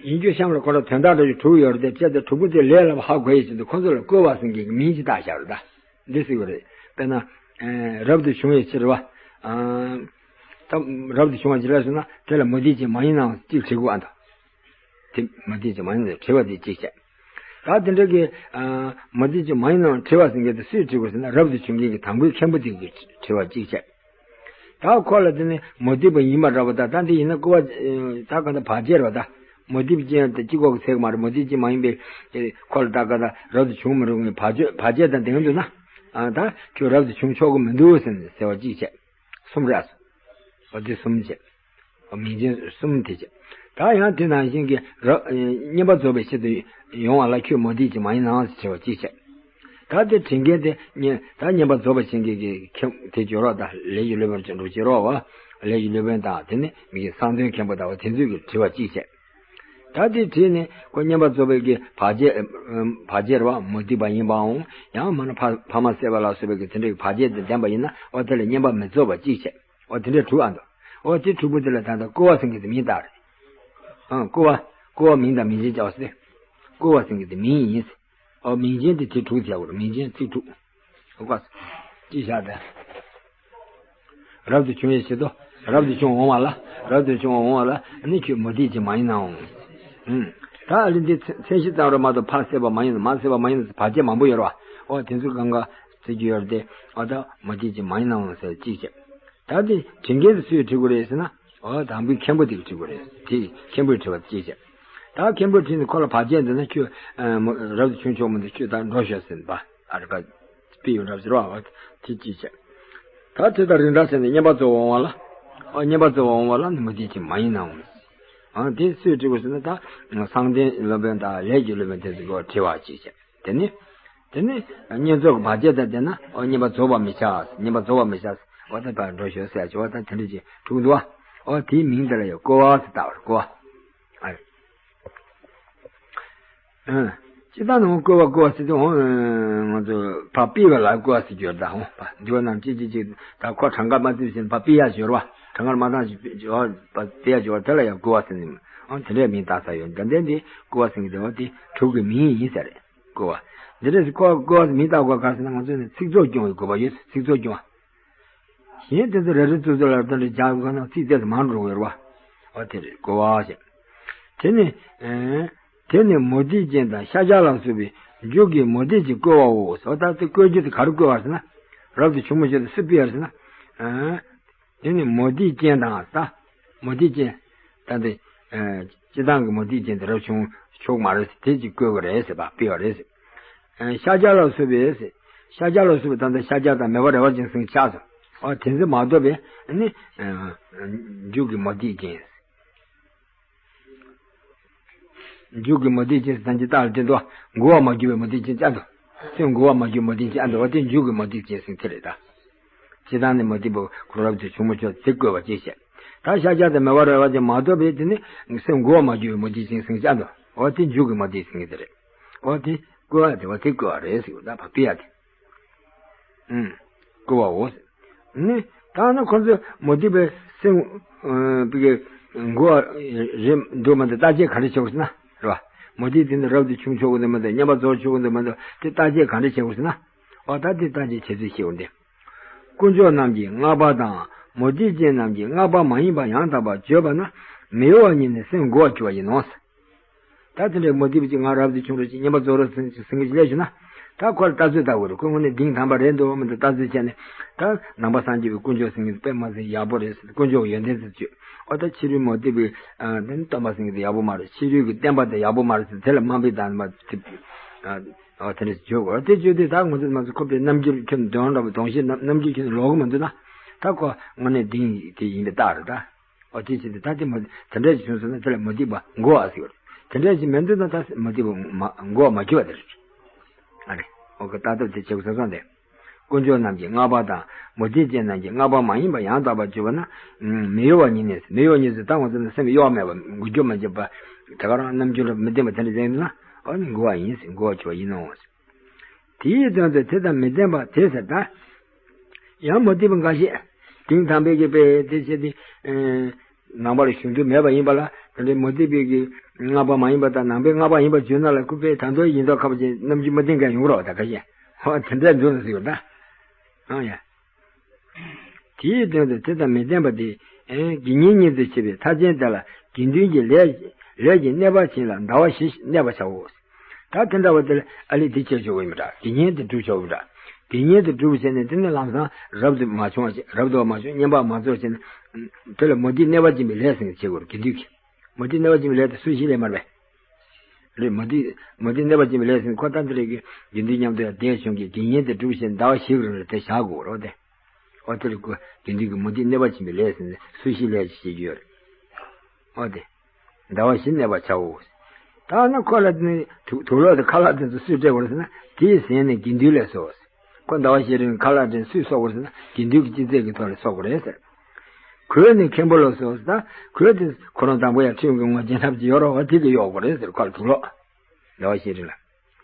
ཡིན་རྒྱུ་གཤམ་ལ་ཁོ་ར་དོན་དག་འདྲ་ཞིག་གྲུབ་ཡོད་རེད་དེ། བྱས་ཏེ་གྲུབ་པོ་དེ་ལས་སླ་པོ་ཧ་གོ་ཡི་ཕྱིར་དུ་ཁོ་ཚོ་ལ་བཀོལ་བ་ཟེར་མཁན་གྱི་མིང་ཅིག་བཏགས་བཞག་རེད་ད། འདི་ཟེར་གི་རེད། དཔེར་ན། རབ་ཏུ་བྱུང་བའི་ཕྱིར་བ། ད་རབ་ཏུ་བྱུང་བ་ཅིག་ལ་སོང་ན་དེ་ལ་མུ་སྟེགས་ཅན་མ་ཡིན་ནའང་གཅིག་བྲི་དགོས་ཨ་འདུག་དེ་མུ་སྟེགས་ཅན་མ་ཡིན་ནའང་བྲི་བ་དེ་གཅིག་བྱས། ད་དེ་འདྲ་གི་མུ་སྟེགས་ཅན་མ་ཡིན་ནའང་བྲི་བ་ཟེར་མཁན་དེ་སུས་བྲི་དགོས་ཟེར་ན། རབ་ཏུ་བྱུང་མཁན་གྱི་དང་པོའི་མཁན་པོ་དེ་གིས་བྲི་བ་གཅིག་བྱས། ད་ཁོ་ལ་དེ་ནི་མུ་སྟེགས་པ་ཡིན་པ་འདྲ་བ། ད་ད་འདི་ཡིན་ན་བཀོལ་བ་ད་ག་ད་བར་ཆད་རེད་བ། ད་མུ་སྟེགས་ཅན་དེ་གཅིག་པོ་གིས་ཚད་ཀྱི་མ་རེད། མུ་སྟེགས་ཅན་མ་ཡིན་པའི་ཁོ་ལ་ད་ག་ད་རབ་ཏུ་བྱུང་མི་རུང་བའི་བར་ཆད་བར་ཆད་དང་ལྡན་འདུག་ན། ཨ་ད་ཁྱོད་རབ་ཏུ་བྱུང་ཆོག་གི་མི་འདུག་ཟེར་ནས་ཟེར་བ་གཅིག་བྱས། གསུམ་རེད་ཨ། འོ་དེ་གསུམ་བྱས། འོ་མིང་ཅན་གསུམ་དེ་བྱས། ད་ཡང་དེ་ནང་བཞིན་གྱི་ར་བསྙེན་པར་རྫོགས་པའི་ཆེད་དུ་ཡོང་བ་ལ་ཁྱོད་མུ་སྟེགས་ཅན་མ་ཡིན་ནའང་ཟེར་བ་གཅིག་བྱས། ད་དེ་བྲི་མཁན་དེ་བསྙེན་ད་བསྙེན་པར་རྫོགས་པར་བྱེད་མཁན་གྱི་མཁན་དེ་སྦྱོར་བ་དང་ལས་ཀྱི་སློབ་དཔོན་ཅིག་འགྲོ་བྱེད་རོགས་བ། ལས་ཀྱི་སློབ་དཔོན་དང་དེ་ནི་མི་གི་གསང་སྟོན་མཁན་པོ་དང་བ་དེ་ཚོས་ཀྱི་བྲི་བ་གཅིག་བྱས། ད་དེ་བྲིས་ནས་ཁོ་བསྙེན་པར་རྫོགས་པའི་གི་བར་ཆད་བར་ཆད་རེད་བ། མུ་སྟེགས་པ་ཡིན་པའང་ཡང་མིན་ན་ཕ་ཕ་མ་བསད་པ་ལ་སོགས་པའི་གི་དེ་འདྲའི་བར་ཆད་དེ་ལྡན་པ་ཡིན་ན་འོ་དེ་ལ་བསྙེན་པར་མི་རྫོགས་པ་གཅིག་བྱས། འོ་དེ་འདྲའི་དྲུག་ཨ་འདུག་འོ་དེ་དྲུག་པོ་དེ་ལ་ད་ལྟ་བཀོལ་བ་ཟེར་མཁན་དེ་མིང་བཏགས་རེད། ཨང་བཀོལ་བ་བཀོལ་བ་མིང་དང་མིང་ཅན་བྱ་བ་ཟེར། བཀོལ་བ་ཟེར་མཁན་དེ་མིང་ཡིན་ཟེར། འོ་མིང་ཅན་དེ་དེ་དྲུག་བྱ་དགོས་རེད། མིང་ཅན་ཚིག་དྲུག་འོ་བཀོལ་ཅི་བྱ་དེ། རབ་ཏུ་བྱུང་བའི་ཕྱིར་དུ། རབ་ཏུ་བྱུང་འོང་བ་ལ། རབ་ཏུ་བྱུང་འོང་བ་ལ་ནི་ཁྱོད་མུ་སྟེགས་ཅན་མ་ཡིན་ནའང་། ཨུམ། ད་ཨ་ལི་འདི་མཚན་གཞི་ཙམ་རེད་མ་གཏོགས་ཕ་བསད་པ་མ་ཡིན་ནོ། མ་བསད་པ་མ་ཡིན་ནོ་ཟེར་བར་ཆད་མང་པོ་ཡོད་རེད་བ། འོ་དེ་ཚོ་གང་ག་བརྩི་རྒྱུ་ཡོད་རེད་དེ། འོ་ད་མུ་སྟེགས་ཅན་མ་ཡིན་ནའང་ཟེར་གཅིག་བྱས། ད་དེ་བྲི་མཁན་དེ་སུས་བྲི་དགོས་རེད་ཟེར་ན། འོ་དང་པོའི་མཁན་པོ་དེ་གིས་བྲི་དགོས་རེད། དེ་མཁན་པོས་བྲི་བ་གཅིག་བྱས། ད་མཁན་པོས་བྲིས་ནས་ཁོ་ལ་བར་ཆད་འདུག་ན་ཁྱོད་རབ་ཏུ་བྱུང་ཆོག་མི་འདུག་ཁྱོད་ད་འགྲོ་ཤོག་ཟེར་ནས་པ། ཨ་རི་པ། དཔེ་ཡོད་འདྲ་ཟེར་བ། དེ་གཅིག་བྱས། ད་དེ་ལྟར་རིགས་འདྲ་བྱས་ནས་བསྙེན་པར་རྫོགས་པར་འོང་བ་ལ། ཨ་བསྙེན་པར་རྫོགས་པར་འོང་བ་ལ་ནི་མུ་སྟེགས་ཅན་མ་ཡིན་ནའང་། ཨ་དེ་སུས་བྲི་དགོས་ཟེར་ན། ད་གསང་སྟོན་སློབ་དཔོན་དང་ལས་ཀྱི་སློབ་དཔོན་དེ་ཚོ་གིས་བྲི་བ་གཅིག་བྱས། དེ་ནི། དེ་ནི་བསྙེན་རྫོགས་ཀྱི་བར་ཆད་དང་ལྡན་ན་འོ་བསྙེན་པར་རྫོགས་པར་མི་བྱ། བསྙེན་པར་རྫོགས་པར་མི་བྱ། འོ་དེ་ཕར་འགྲོ་ཤོག་ཟེར་ཡ་བྱས་པ་ད་དེ་འདྲ་ཅིག་དྲུག་འདུག་བ། འོ་དེའི་མིང་དེ་ལ་ཡང་བཀོལ་བ་ཟེར་བཏགས་པ་རེད། བཀོལ་བ། ཨ། སྤྱིར་བཏང་ནི་འོ་བཀོལ་བ་བཀོལ་བ་ཟེར་དུས་འོ་ང་ཚོ་ཕར་སྤེལ་བ་ལ་བཀོལ་བ་ཟེར་གྱི་ཡོད་རེད་ད། འོ་ཕར་འདི་བ་རྣམས་གཅིག་གཅིག་གཅིག་ད་ཁོ་གྲངས་ཀ་མ་བརྩིས་ཕྱིན་ཕར་སྤེལ་ཡ་ཞིག་ཡོད་རེད་བ། གྲངས་ཀ་མ་བཏང་ཞིག་སྤེལ་ཡ་ཞིག་ཡོད་རེད། དེ་ལ་ཡང་བཀོལ་བ་ཟེར་ནི། འོ་དེ་འདྲའི་མིང་བཏགས་ས་ཡོད། འདི་འདྲའི་འདི་བཀོལ་བ་ཟེར་གྱི་འདུག་འོ་དེ་དྲུག་གི་མིང་ཡིན་ས་རེད། བཀོལ་བ། འདི་འདྲ་ཟེར་བཀོལ་བ་བཀོལ་བ་ཟེར་མིང་བཏགས་དགོས་ག་ཟེར་ན་ང་ཚོ་ནི་ཚིག་རྩོག་སྐྱོན་ཡོད་དགོས་པ་ཡོད། ཚིག་རྩོག་སྐྱོན་པ། གཞན་དེ་ཚོ་རེ་རེ་ཚོ་ཚོ་ལ་ལྟ་འདྲ་རྒྱག་དགོས་ན་ཚིག་དེ་ཚོ་མང་འགྲོ་གི་རེད་བ། འོ་དེ་རེད། བཀོལ་བ་ཞེས། དེ་ནི། ཨེ། དེ་ནི་མུ་སྟེགས་ཅན་དང་ཤཱཀྱ་ལ་སོགས་པའི་མཇུག་གི་མུ་སྟེགས་ཀྱི་བཀོལ་བའོ། འོ་ད་དེ་བཀོལ་རྒྱུ་དེ་ག་རེ་བཀོལ་བ་ཟེར་ན། རབ་ཏུ་བྱུང་མི་ཆོག་དེ་སུས་སྤེལ་བ་ཟེར་ན། ཨེ། དེ་ནི་མུ་སྟེགས་ཅན་དང་ད། མུ་སྟེགས་ཅན། ད་དེ། ཨེ། སྤྱིར་བཏང་གི་མུ་སྟེགས་ཅན་དེ་རབ་བྱུང་ཆོག་མ་རེད་ཟེར། དེ་ཅིག་བཀོལ་གི་རེད་ཟེར་བ་སྤེལ་བ་རེད་ཟེར། ཨེ། ཤཱཀྱ་ལ་སོགས་པའི་ཟེར། ཤཱཀྱ་ལ་སོགས་པའི་ད་ལྟ་ཤཱཀྱ་དང་མེ་བ་རེ་བ་ཅན་ཟེར་ཆགས་སོ། ཨོ་དེ་ཚོ་མ་གཏོགས་པའི་ནི། ཨེ། མཇུག་གི་མུ་སྟེགས་ཅན། མཇུག་གི་མུ་སྟེགས་ཅན་ཟེར་ད་ཅི་ལྟར་དེ་འདུག་འགོག་པར་མ་གྱུར་པའི་མུ་སྟེགས་ཅན་ཅན་དུ། སེམས་འགོག་པར་མ་གྱུར་པའི་མུ་སྟེགས་ཅན་ཅན་དུ། འོ་དེ་མཇུག་གི་མུ་སྟེགས་ཅན་ཟེར་དེ་རེད་ད། སྤྱིར་བཏང་ནི་མུ་སྟེགས་པོ་ཁོ་རབ་ཏུ་བྱུང་མི་ཆོག་དེ་བཀོལ་བ་ཅེས་བཤད། ད་ཤཱཀྱ་དང་མེ་བ་རེ་བ་ཅན་མ་གཏོགས་པའི་དེ་ནི་སེམས་འགོག་པར་མ་གྱུར་པའི་མུ་སྟེགས་ཅན་ཟེར་ཅན་དུ། འོ་དེ་མཇུག་གི་མུ་སྟེགས་ཟེར་གྱི་དེ་རེད། འོ་དེ་བཀོལ་བ་དེ་འོ་དེ་བཀོལ་བ་རེད་ཟེར་བ་ད་ཕར་སྤེལ་ཡ་དེ། ཨུམ། བཀོལ་བའོ། ནི། ད་ནི་ཁོ་ཚོས་མུ་སྟེགས་པའི་སེམས། ཨ། བི་གའི་འགོག་པ་རེད་འདུག་མི་འདུག་བརྟག་དཔྱད་ག་འདྲ་བྱེད་དགོས་ཟེར་ན། རེད་བ། མུ་སྟེགས་དེ་ནི་རབ་ཏུ་བྱུང་ཆོག་གི་འདུག་མི་འདུག་བསྙེན་པར་རྫོགས་ཆོག་གི་འདུག་མི་འདུག་དེ་བརྟག་དཔྱད་ག་འདྲ་བྱེད་དགོས་ཟེར་ན། འོ་ད་དེ་བརྟག་དཔྱད་བྱེད་ཚུལ་ཤེས་དགོས་འདི། དཀོན་མཆོག་རྣམས་ཀྱིས་བསྔགས་པ་དང་མུ་སྟེགས་ཅན་རྣམས་ཀྱིས་བསྔགས་པ་མ་ཡིན་པ་ཡང་དག་པར་བརྗོད་པ་ན། མི་གཡོ་བ་ཉིད་ནས་སེམས་འགོག་པར་གྱུར་པ་ཡིན་ནོ། ད་དེ་འདྲའི་མུ་སྟེགས་པ་ཅིག་ང་རབ་ཏུ་བྱུང་རོགས་ཅིག་བསྙེན་པར་རྫོགས་རོགས་ཟེར་ཟེར་མཁན་ཅིག་སླེབས་བྱུང་ན། ད་ཁོ་ལ་ལྟ་ཚུལ་ལྟ་དགོས་རེད། ཁོ་དངོས་གནས་གདེང་དམ་པ་རེད་འདུག་མི་འདུག་ལྟ་ཚུལ་བྱས་ནས། ད་ནང་པ་སངས་རྒྱས་པའི་དཀོན་མཆོག་ཟེར་མཁན་དཔེ་མ་སྲིད་ཡག་པོ་རེད་ཟེར། དཀོན་མཆོག་གི་ཡོན་ཏན་ཟེར་བརྗོད། འོ་ད་ཕྱི་རོལ་མུ་སྟེགས་པའི། ཨ། དེ་ནི་སྟོན་པ་ཟེར་མཁན་དེ་ཡག་པོ་མ་རེད། ཕྱི་རོལ་གྱི་བསྟན་པ་དེ་ཡག་པོ་མ་རེད་ཟེར། དེ་ལ་དམའ་འབེབས་དང་མ་ཐེབས། ཨ། འོ་དེ་འདྲ་ཞིག་བརྗོད་དགོས་རེད། དེ་བརྗོད་དུས་ད་ང་ཚོས་མ་ཚོ་ཁོ་པའི་རྣམ་འགྱུར་ཁྱོན་འདོན་འདྲ་བོ་གདོང་བཞི་རྣམ་རྣམ་འགྱུར་ཁྱོན་ལོག་གི་མི་འདུག་ན། ད་ཁོ་དངོས་གནས་གདེང་དེ་ཡིན་པའི་རྟགས་རེད་ད། འོ་དེ་བྱས་ཏེ་ད་དེ་མ་དེ་འདྲ་ཞིག་བྱུང་སོང་ན་དེ་ལ་མུ་སྟེགས་པ་འགོག་པ་ཟེར་བ་རེད། དེ་འདྲ་ཞིག་མི་འདུག་ན་ད་མུ་སྟེགས་པ་མ་འགོག་པར་མ་གྱུར་པ་དེ་རེད། ཨ་རེ། འོ་གི་ལྟ་སྟངས་དེ་བྱེད་དགོས་ས་སོང་སྟེ། དཀོན་མཆོག་རྣམས་ཀྱིས་བསྔགས་པ་དང་མུ་སྟེགས་ཅན་རྣམས་ཀྱིས་བསྔགས་པ་མ་ཡིན་པ་ཡང་དག་པར་བརྗོད་པ་ན། མི་གཡོ་བ་ཉིད་ནས། མི་གཡོ་ཉིད་ཟེར་ད་ང་ཚོ་ནི་སེམས་གཡོ་བ་མེད་པ། འགུལ་སྐྱོད་མ་བྱེད་པ། དེ་ག་རང་རྣམ་འགྱུར་མི་ལྡན་པ་དེ་འདྲ་ཡིན་ན། འོ་ནི་འགོག་པ་ཡིན་ཟེར། འགོག་པར་གྱུར་པ་ཡིན་ནོ། དེའི་དོན་དུ་དེ་དང་མི་ལྡན་པ་དེ་ཟེར་ད། ཡང་མུ་སྟེགས་པ་འགའ་ཤས་གདེང་དམ་པའི་གི་དཔེ་དེ་བྱས་ཏེ། ཨེ། ནང་པ་ལ་ཞུགས་འདོད་མེད་པ་ཡིན་པ་ལ། དེ་འདྲའི་མུ་སྟེགས་པའི་གི་སྔགས་པ་མ་ཡིན་པ་དང་ནང་པའི་སྔགས་པ་ཡིན་པ་བརྗོད་ན་ལ། ཁོ་པས་ད་དུང་ཡིན་མདོག་ཁ་པོ་ཅན་རྣམ་འགྱུར་མི་ལྡན་མཁན་ཡོང་གི་རེད་བ། ད་ག་ཤེད་ཧོ་དེ་འདྲ་འདུག་ན་ཟེར་བ་ད། ཨང་ཡ། དེའི་དོན་དུ་དེ་དང་མི་ལྡན་པ་དེ། ཨེ། དགེ་བསྙེན་ཉིད་དུ་བྱེད་པའི་མཐའ་ཅན་དེ་ལ་དགེ་འདུན་གྱི་ལས། ལས་ཀྱི་གནས་པ་བྱིན་ལ་ཟླ་བ་བཞི་གནས་པར་བྱའོ། ད་དེ་འདྲ་བ་དེ་ལ་ཨ་ལས་འདི་བྱས་ཆོག་གི་ཡིན་པ་འདྲ། དགེ་བསྙེན་དེ་སྒྲུབ་ཆོག་གི་འདྲ། དགེ་བསྙེན་དེ་སྒྲུབ་བྱས་ནས་དེ་ནས་ལམ་སང་རབ་ཏུ་མ་བྱུང་བ་ཞིག་རབ་ཏུ་མ་བྱུང་བསྙེན་པར་མ་རྫོགས་བྱས་ནས། དེ་ལ་མུ་སྟེགས་གནས་པ་སྦྱིན་པའི་ལས་ཟེར་ནས་བྱེད་དགོས་རེད། དགེ་འདུན་གྱི། མུ་སྟེགས་གནས་པ་སྦྱིན་པའི་ལས་དེ་སུ་ཞིག་ལས་མ་རེད་པས། རེད། མུ་སྟེགས་མུ་སྟེགས་གནས་པ་སྦྱིན་པའི་ལས་ཟེར་ནས་ཁོ་ད་འདི་རེད་གི། དགེ་འདུན་མཉམ་དུ་ཡང་བསྡད་བྱུང་གི། དགེ་བསྙེན་དེ་སྒྲུབ་བྱས་ཟླ་བ་བཞི་གི་རིང་ལ་དེ་བཞག་དགོས་རེད་དེ། ཨོ་དེ་ལ་ཁོ་དགེ་འདུན་གྱི་མུ་སྟེགས་གནས་པ་སྦྱིན་པའི་ལས་ཟེར་ནས་སུ་ཞིག་ལས་ཅིག་བྱེད་ཀྱི་ཡོད་རེད། ཨོ་དེ། ཟླ་བ་བཞི་གནས་པར་བྱའོ། ད་ནི་ཁོ་ལ་ནི་དུག་དུག་ལོག་དང་ཁ་ལག་དེ་ཚོ་སུས་སྤྲད་དགོས་རེད་ཟེར་ན། དེའི་གཟེངས་ནི་དགེ་འདུན་ལས་སོ། ཁོ་ཟླ་བ་བཞི་རིང་ཁ་ལག་དེ་སུས་གསོག་དགོས་རེད་ཟེར་ན། དགེ་འདུན་གྱི་སྤྱི་ཚེས་ཀྱི་ཐོག་ལ་གསོག་དགོས་རེད་ཟེར། གོས་ནི་མཁན་པོ་ལ་སོ་ཟེར། ད་གོས་དེ་ཁོ་རང་དང་པོ་ཡང་ཁྲིམས་ཀྱི་ངོ་རྒྱན་ཐབས་ཀྱི་ཡོད་རོགས་བ་དེ་གི་གཡོག་དགོས་རེད་ཟེར། ཁོ་ལ་དུག་ལོག་ཟླ་བ་བཞི་རིང་ལ།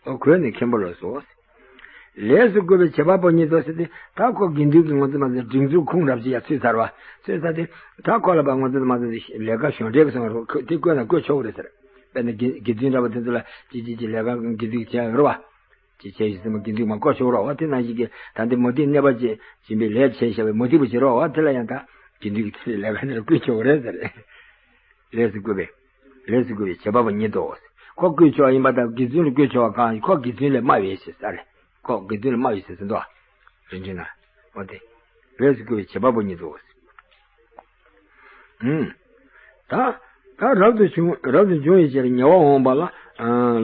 ཨོ་གོས་ནི་མཁན་པོ་ལ་སོ། ལས་སུ་བསྐུལ་བའི་བྱེད་པ་པོ་ཉིད་དོ་ཟེར་ཏེ། ད་ཁོ་དགེ་འདུན་གྱི་ངོ་ཚ་མ་ཚ་སྒྲིག་འཛུགས་ཁུངས་རབ་ཅིག་ཡ་ཚུད་ཚར་བ། ཚུད་ཚར་ཏེ། ད་ཁོ་ལ་པ་ངོ་ཚ་མ་ཚ་ལས་ཀ་གཞུང་འབྲེལ་གྱི་སོང་བ་རོ། ཁོ་དེ་བསྐོས་ན་བསྐོས་ཆོག་གི་རེད་ཟེར། དཔེར་ན་དགེ་དགེ་འདུན་འདྲ་པོ་དེ་ཚོ་ལ་ཅི་ཅི་ཅི་ལས་ཀ་དགེ་འདུན་གྱི་བྱས་ཡོད་རེད་བ། ཅི་བྱས་ཞིག་ཟེར་མ་དགེ་འདུན་མ་བསྐོས་ཆོག་རོགས་བ། དེ་ནང་བཞིན་གྱི་ད་འདི་མུ་སྟེགས་གནས་པ་ཅན་སྦྱིན་པའི་ལས་བྱས་བཞག་པའི་མུ་སྟེགས་པ་ཅིག་རོགས་བ། དེ་ལ་ཡང་ད་དགེ་འདུན་གྱི་ཚུལ་ལས་ཀ་འདི་ལ་བསྐོས་ཆོག་གི་རེད་ཟེར། ལས་སུ་བསྐུལ་བའི། ལས་སུ་བསྐུལ་བའི་བྱེད་པ་པོ་ཉིད་དོ། ཁོ་བསྐོས་ཆོག་ཡིན་པ་དང་དགེ་འདུན་ལ་བསྐོས་ཆོག་པ་གང་ཡིན། ཁོ་དགེ་འདུན་ལས་དམའ་བའི་ཞེས་ཟེར་རེད། ཁོ་དགེ་འདུན་ལས་དམའ་བའི་ཞེས་ཟེར་འདུག་རིན་ཆེན་ན། འོ་དེ། ལས་སུ་བསྐུལ་བའི་བྱེད་པ་པོ་ཉིད་དོ། ཨུམ། ད། ད་རབ་ཏུ་བྱུང་རབ་ཏུ་འབྱུང་བའི་ཕྱིར་ཉེ་བར་འོངས་པ་ལ།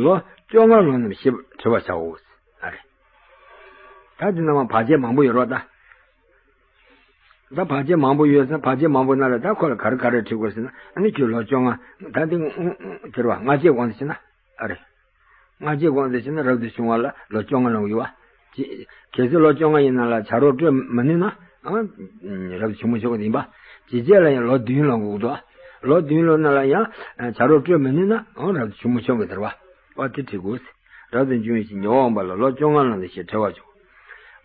ལོ་བཅོ་ལྔ་ལོན་ནམ་ཞེས་དྲི་བར་བྱའོ། ཨ་རེ། ད་འདི་ནང་མ་བར་ཆད་མང་པོ་ཡོད་རོགས་ད། ད་བར་ཆད་མང་པོ་ཡོད་ཟེར། བར་ཆད་མང་པོ་ན་ལ་ད་ཁོ་ལ་ག་རེ་ག་རེ་དྲི་དགོས་ཟེར་ན། ཨ་ནི་ཁྱོད་ལོ་བཅོ་ལྔ། ད་འདི་དེ་རེད་བ། སྔ་ཕྱི་གོང་དུ་ཕྱིན་ན། ཨ་རེ། སྔ་ཕྱི་གོང་དུ་ཕྱིན་ན་རབ་ཏུ་བྱུང་བ་ལ་ལོ་བཅོ་ལྔ་ལོན་ཡོད་བ། ཅི། གལ་སྲིད་ལོ་བཅོ་ལྔ་ཡིན་ན་ལ་བྱ་རོག་སྤྲོད་མི་ནུས་ན། ཨ། རབ་ཏུ་བྱུང་མི་ཆོག་གི་ཡིན་པ། ཇི་སྐད་ལ་ཡང་ལོ་བདུན་ལོན་དགོས་འདུག་ལོ་བདུན་ལོན་ན་ལ་ཡང་བྱ་རོག་སྤྲོད་མི་ནུས་ན། ཨ། རབ་ཏུ་བྱུང་མི་ཆོག་གི་ཟེར་བ། ཨ། དེ་དྲི་དགོས། རབ་ཏུ་འབྱུང་བའི་ཕྱིར་ཉེ་བར་འོངས་པ་ལ་ལོ་བཅོ་ལྔ་ལོན་ཏེ་ཞེས་དྲི་བར་བྱའོ།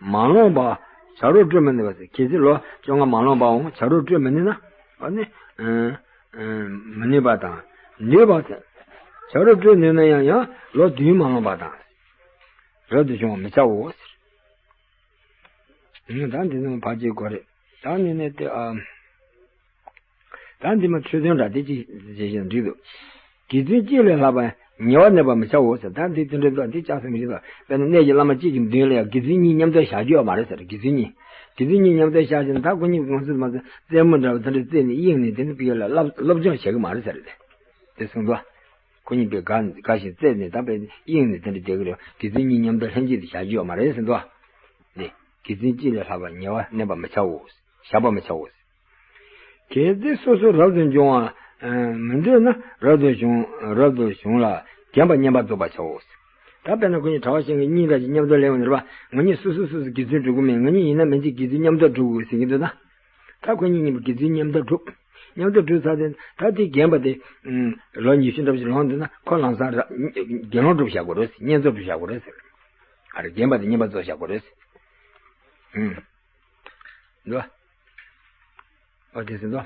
མ་ལོན་པ། བྱ་རོག་སྤྲོད་མི་ནུས་པ་ཟེར། གལ་སྲིད་ལོ་བཅོ་ལྔ་མ་ལོན་པའང་བྱ་རོག་སྤྲོད་མི་ནུས་ན། ཨ་ནི། ཨ། ཨ། མི་ནུས་པ་དང་། ནུས་པ་ཟེར། བྱ་རོག་སྤྲོད་ནུས་ན་ཡང་ཡང་ལོ་བདུན་མ་ལོན་པ་དང་། རབ་ཏུ་བྱུང་བ་མི་བྱའོ་ཟེར། ད་འདི་ནི་བར་ཆད་དགོས་རེད། ད་ནི་ནི་དེ། ཨ། ད་འདི་མ་ཆོས་དོན་འདྲ་དེ་ཅི་བྱེད་བཞིན་འགྲིག་འདུག་དགེ་ཚུལ་གཅིག་ལས་ལྷག་པ་ཉེ་བར་གནས་པར་མི་བྱའོ་ཟེར། ད་འདི་དོན་འགྲེལ་དུ་འདི་ལྕགས་སེ་མི་ཤེས་ལ། དཔེར་ན་གནས་ཀྱི་བླ་མ་གཅིག་གི་མདུན་ལ་ཡང་དགེ་ཚུལ་གཉིས་མཉམ་དུ་བཞག་རྒྱུ་ཡོད་མ་རེད་ཟེར། དགེ་ཚུལ་གཉིས། དགེ་ཚུལ་གཉིས་མཉམ་དུ་བཞག་བཞིན་ད་ཁོ་གཉིས་ངོ་ཚུལ་མ་ཟེར། རྩེད་མོ་འདྲ་བ་དེ་འདྲ་རྩེས་ནས་གཡེང་ནས་དེ་ནི་པི་ཡ་ལ་སློབ་སློབ་སྦྱོང་བྱེད་ཀྱི་མ་རེད་ཟེར། དེ་གསུངས་འདུག་ཁོ་གཉིས་པས་དགའ་དགའ་ཞིང་རྩེས་ནས་ད་པའི་གཡེང་ནས་དེ་འདྲ་བསྡད་ཀྱི་རེད། དགེ་ཚུལ་གཉིས་མཉམ་དུ་ལྷན་ཅིག་ཏུ་བཞག་རྒྱུ་ཡོད་མ་རེད་ཟེར་འདུག་ནས། དགེ་ཚུལ་གཅིག་ལས་ལྷག་པ་ཉེ་བར་གནས་པར་མི་བྱའོ། བཞག་པར་མི་བྱའོ། གལ་ཏེ་སོ་སོ་རབ་ཏུ་འབྱུང་བ། ཨ། མི་འདོད་ན་རབ་ཏུ་བྱུང་རབ་ཏུ་བྱུང་ལ་རྒན་པ་བསྙེན་པར་རྫོགས་པར་བྱའོ། ད་དཔེར་ན་ཁོ་གཉིས་གྲྭ་པ་གཞན་གྱི་གཉིས་འདྲ་ཞིག་མཉམ་དུ་ལེན་འོང་ནས་རེད་པ། ང་གཉིས་སོ་སོ་སོ་སོ་དགེ་ཚུལ་སྒྲུབ་ཀྱི་མེད། ང་གཉིས་ཡིན་ན་མིན་གཅིག་དགེ་ཚུལ་མཉམ་དུ་སྒྲུབ་དགོས་ཟེར་གྱི་འདུག་ན། ད་ཁོ་གཉིས་གཉིས་པོ་དགེ་ཚུལ་མཉམ་དུ་སྒྲུབ། མཉམ་དུ་སྒྲུབ་ཚར་ཏེ་ད་དེ་རྒན་པ་དེ། ཨུམ། ལོ་ཉི་ཤུ་འདྲ་ཞིག་ལོན་འདུག་ན་ཁོ་ལམ་སང་ར་དགེ་སློང་སྒྲུབ་བཞག་དགོས་རེད། བསྙེན་རྫོགས་སྒྲུབ་བཞག་དགོས་རེད་ཟེར། ཨ་རེ། རྒན་པ་དེ་བསྙེན་པར་རྫོགས་བཞག་དགོས་རེད་ཟེར། ཨུམ། འདུག་ཨ་དེ་ཟེར་འདུག་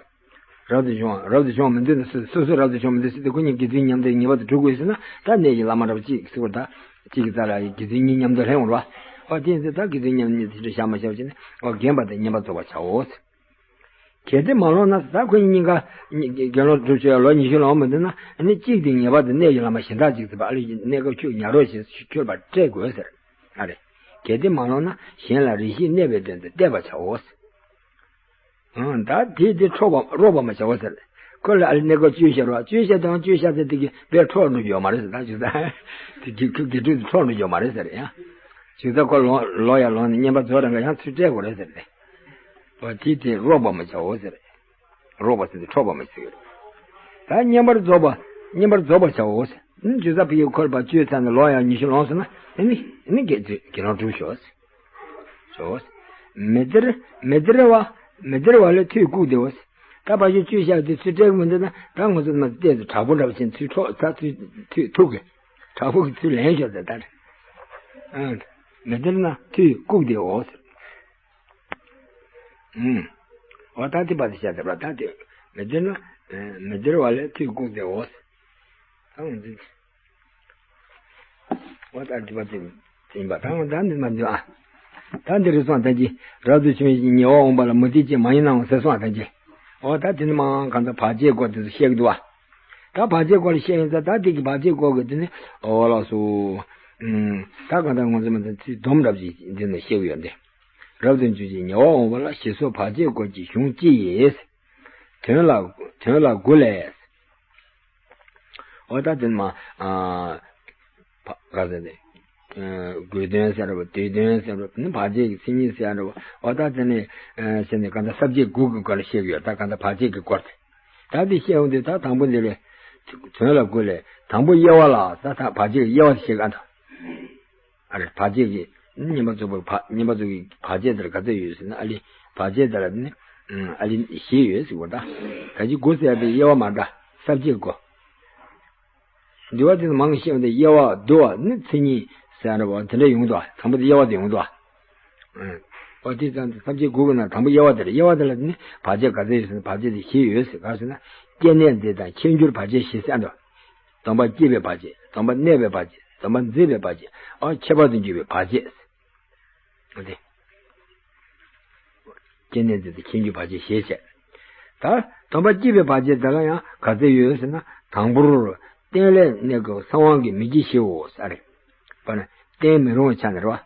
རབ་ཏུ་བྱུང་བ། རབ་ཏུ་བྱུང་བ་མི་འདོད་ན། སོ་སོ་སོ་རབ་ཏུ་བྱུང་བ་མི་འདོད་ཟེར་ཏེ་ཁོ་གཉིས་དགེ་ཚུལ་མཉམ་དུ་ངེས་པར་དུ་སྒྲུབ་དགོས་ཟེར་ན། ད་གནས་ཀྱི་བླ་མ་འདྲ་པོ་གཅིག་ཟེར་བ་ད། གཅིག་གི་རྩ་ལ་དགེ་ཚུལ་གཉིས་མཉམ་དུ་ལེན་འོང་ར། ཨ་དེ་ཡིན་ཚེ་ད་དགེ་ཚུལ་མཉམ་གཉིས་དེ་འདྲ་བཞག་མ་བཞག་བྱས་ནས། ཨ། རྒན་པ་དེ་བསྙེན་པར་རྫོགས་པར་བྱའོ་ཟེར། གལ་ཏེ་མ་ལོན་ན་ཟེར། ད་ཁོ་གཉིས་གཉིས་ཀ་དགེ་སློང་སྒྲུབ་ཆོག་ཡ་ལོ་ཉི་ཤུ་ལོན་མི་འདུག་ན། ཨ་ནི་གཅིག་དེ་ངེས་པར་དུ་གནས་ཀྱི་བླ་མ་གཞན་དག་ཅིག་ཟེར་བ། ཨ་ལས་གནས་སྐབས་ཁྱོད་ཉལ་རོགས་ཞེས་ཁྱོད་པར་སྤྲད་དགོས་ཟེར། ཨ་རེ། གལ་ཏེ་མ་ལོན་ན་གཞན་ལ་རེ་ཞིག་གནས་པའི་དོན་དུ་གཏད་པར་བྱའོ་ཟེར། ཨང་། ད་དེ་དེ་འཕྲོག་པ་རོགས་པ་མ་བྱའོ་ཟེར། ཁོ་ལ་ཨ་ལས་གནས་སྐབས་བཅོལ་བཞག་རོགས། བཅོལ་བཞག་དང་བཅོལ་བཞག་ཟེར་དེ་གི་བས་འཕྲོག་འགྲོ་རྒྱུ་ཡོད་མ་རེད་ཟེར། ད་ཅིག་ད་དེ་དགེ་དགེ་ཕྲུག་དེ་འཕྲོག་འགྲོ་རྒྱུ་ཡོད་མ་རེད་ཟེར་ཡང་། ཅིག་ད་ཁོ་ལོ་ལོ་ཡ་ལོན་ནས་བསྙེན་པར་རྫོགས་རང་ག་ཡང་ཚུར་སྤྲད་དགོས་རེད་ཟེར་ཏེ། འོ་དེ་དེ་རོགས་པ་མ་བྱའོ་ཟེར། རོགས་པ་ཟེར་དེ་འཕྲོག་པ་མ་ཟེར། ད་བསྙེན་པར་རྫོགས་པ། བསྙེན་པར་རྫོགས་པར་བྱའོ་ཟེར། ཨ་ནི་ཇི་ལྟར་ཕ་གིའི་འཁོར་པ་བཅོལ་ཚར་ནས་ལོ་ཡང་ཉི་ཤུ་ལོངས་སོང་ན། ཨ་ནི་ཨ་ནི་དགེ་ཚུལ་དགེ་སློང་སྒྲུབ་ཤོག་ཟེར། ཟེར། མི་སྟེར་མི་སྟེར་བ། མི་སྟེར་བ་ལས་མཐུས་བཀུག་སྟེའོ་ཟེར། ད་ཕ་གིའི་བཅོལ་བཞག་དེ་ཚུར་སྤྲད་གི་མི་འདུག་ན། ད་ང་ཚོ་མ་ཏོག་ཙམ་དྲག་པོ་འདྲ་བ་ཅན་ཚུར་འཕྲོག་ད་ཚུར་ཚུར་ཐུག་གི། དྲག་པོ་གི་ཚུར་ལེན་ཤོག་ཟེར་ད། ཨ། མི་སྟེར་ན་མཐུས་བཀུག་སྟེའོ་ཟེར། ཨུམ། འོ་ད་དེ་པ་དེ་བཤད་དེ་པ་ད་དེ་མི་སྟེར་ན། མི་སྟེར་བ་ལས་མཐུ་བཀུག་སྟེའོ། ད་འོ་འདི། འོ་ད་འདི་པ་འདི་ཡིན་པ། ད་འོ་ད་འདི་མ་འདི་ཨ། ད་འདི་རེད་སོང་ད་ཅི། རབ་ཏུ་བྱུང་ཞིང་ཉེ་བར་འོངས་པ་ལ་མུ་སྟེགས་ཅན་མ་ཡིན་ནའང་ཟེར་སོང་ད་ཅི། འོ་ད་དེ་ནི་མ་གང་ལྟར་བར་ཆད་སྐོར་དེ་ཚོ་བཤད་ཀྱི་འདུག་བ། ད་བར་ཆད་སྐོར་ལ་བཤད་ཡིན་ཙང་ད་དེ་གི་བར་ཆད་སྐོར་གྱི་དེ་ནི་འོ་ལགས་སོ། ད་གང་ལྟར་ང་ཚོ་མ་ད་ཚིག་སྡོམ་རབ་ཅིག་འདི་ནས་བཤད་ཀྱི་ཡོད་འདི། རབ་ཏུ་བྱུང་ཞིང་ཉེ་བར་འོངས་པ་ལ་ཞེས་སོགས་བར་ཆད་སྐོར་གྱི་གཞུང་ཅི་ཡིས། དོན་ལ་དོན་ལ་དགུ་ལས། འོ་ད་དེ་ནི་མ། ཨ། བ་ག་ཟེར་ནས། ཨ། དགོས་དོན་ཟེར་བ། དུས་དོན་ཟེར་བ། ནི་བར་ཆད་ཀྱི་མཚན་ཉིད་ཟེར་བ། འོ་ད་དེ་ནི། ཨ། ཟེར་ནས་གང་ལྟར་ས་བཅད་དགུ་གི་སྐོར་ལ་བཤད་ཀྱི་ཡོད། ད་གང་ལྟར་བར་ཆད་ཀྱི་སྐོར་དེ། ད་དེ་བཤད་འོང་དུས་ད་དང་པོ་འདི་ལས། དོན་ལ་དགུ་ལས། དང་པོ་དབྱེ་བ་ལ། ད་ད་བར་ཆད་ཀྱི་དབྱེ་བ་དེ་བཤད་ག་འདུག་ཨ་རེ། བར་ཆད་ཀྱི་བསྙེན་པར་རྫོགས་པའི་བ། བསྙེན་པར་རྫོགས་ཀྱི་བར་ཆད་དེ་ལ་ག་ཚོད་ཡོད་ཟེར་ན། ཨ་ལི། བར་ཆད་དེ་ལ་ནི། ཨ་ལི་བཞི་ཡོད་ཟེར་བ། ད་ག་ཅི་དགུ་ཟེར་བའི་དབྱེ་བ་མ་འདྲ། ས་བཅད་དགུ། འདུལ་བ་དེ་ནི་མང་ཤེས་པ་དེ། དབྱེ་བ་བསྡུ་བ་ནི་མཚན་ཉིད་ཟེར་བ་དེ་འདྲ་ཡོང་འདུག་དང་པོ་དེ་དབྱེ་བ་དེ་ཡོང་འདུག་ཨོ་དེ་ཙམ་དེ་ས་བཅད་དགུ་གི་ནང་དང་པོ་དབྱེ་བ་དེ་རེད། དབྱེ་བ་དེ་ལ་ནི་བར་ཆད་ག་ཚོད་ཡོད་ཟེར་ན། བར་ཆད་དེ་བཞི་ཡོད་ཟེར། ག་ཟེར་ན། སྐྱེ་གནས་འཛིན་དང་ཁྱད་འགྱུར་བར་ཆད་བཞི་ཟེར་འདུག་སྡོམ་པ་སྐྱེས་པའི་བར་ཆད། སྡོམ་པ་གནས་པའི་བར་ཆད། སྡོམ་པ་འཛིན་པའི་བར་ཆད། ཨོ་ཁྱད་པར་དུ་འགྱུར་བའི་བར་ཆད། ཨོ་དེ། སྐྱེ་གནས་འཛིན་དང་ཁྱད་འགྱུར་བར་ཆད་བཞི་བྱས། ད་སྡོམ་པ་སྐྱེས་པའི་བར་ཆད་དེ་ལ་ཡང་ག་ཚོད་ཡོད་ཟེར་ན། དང་པོར་རྟེན་ལས་གནས་སྐབས་གསང་དབང་གིས་མི་བགྱི་ཞེའོ་ཟེར་རེད། པ་ན་རྟེན་མི་རུང་བའི་ཆ་ནས་རེད་བ།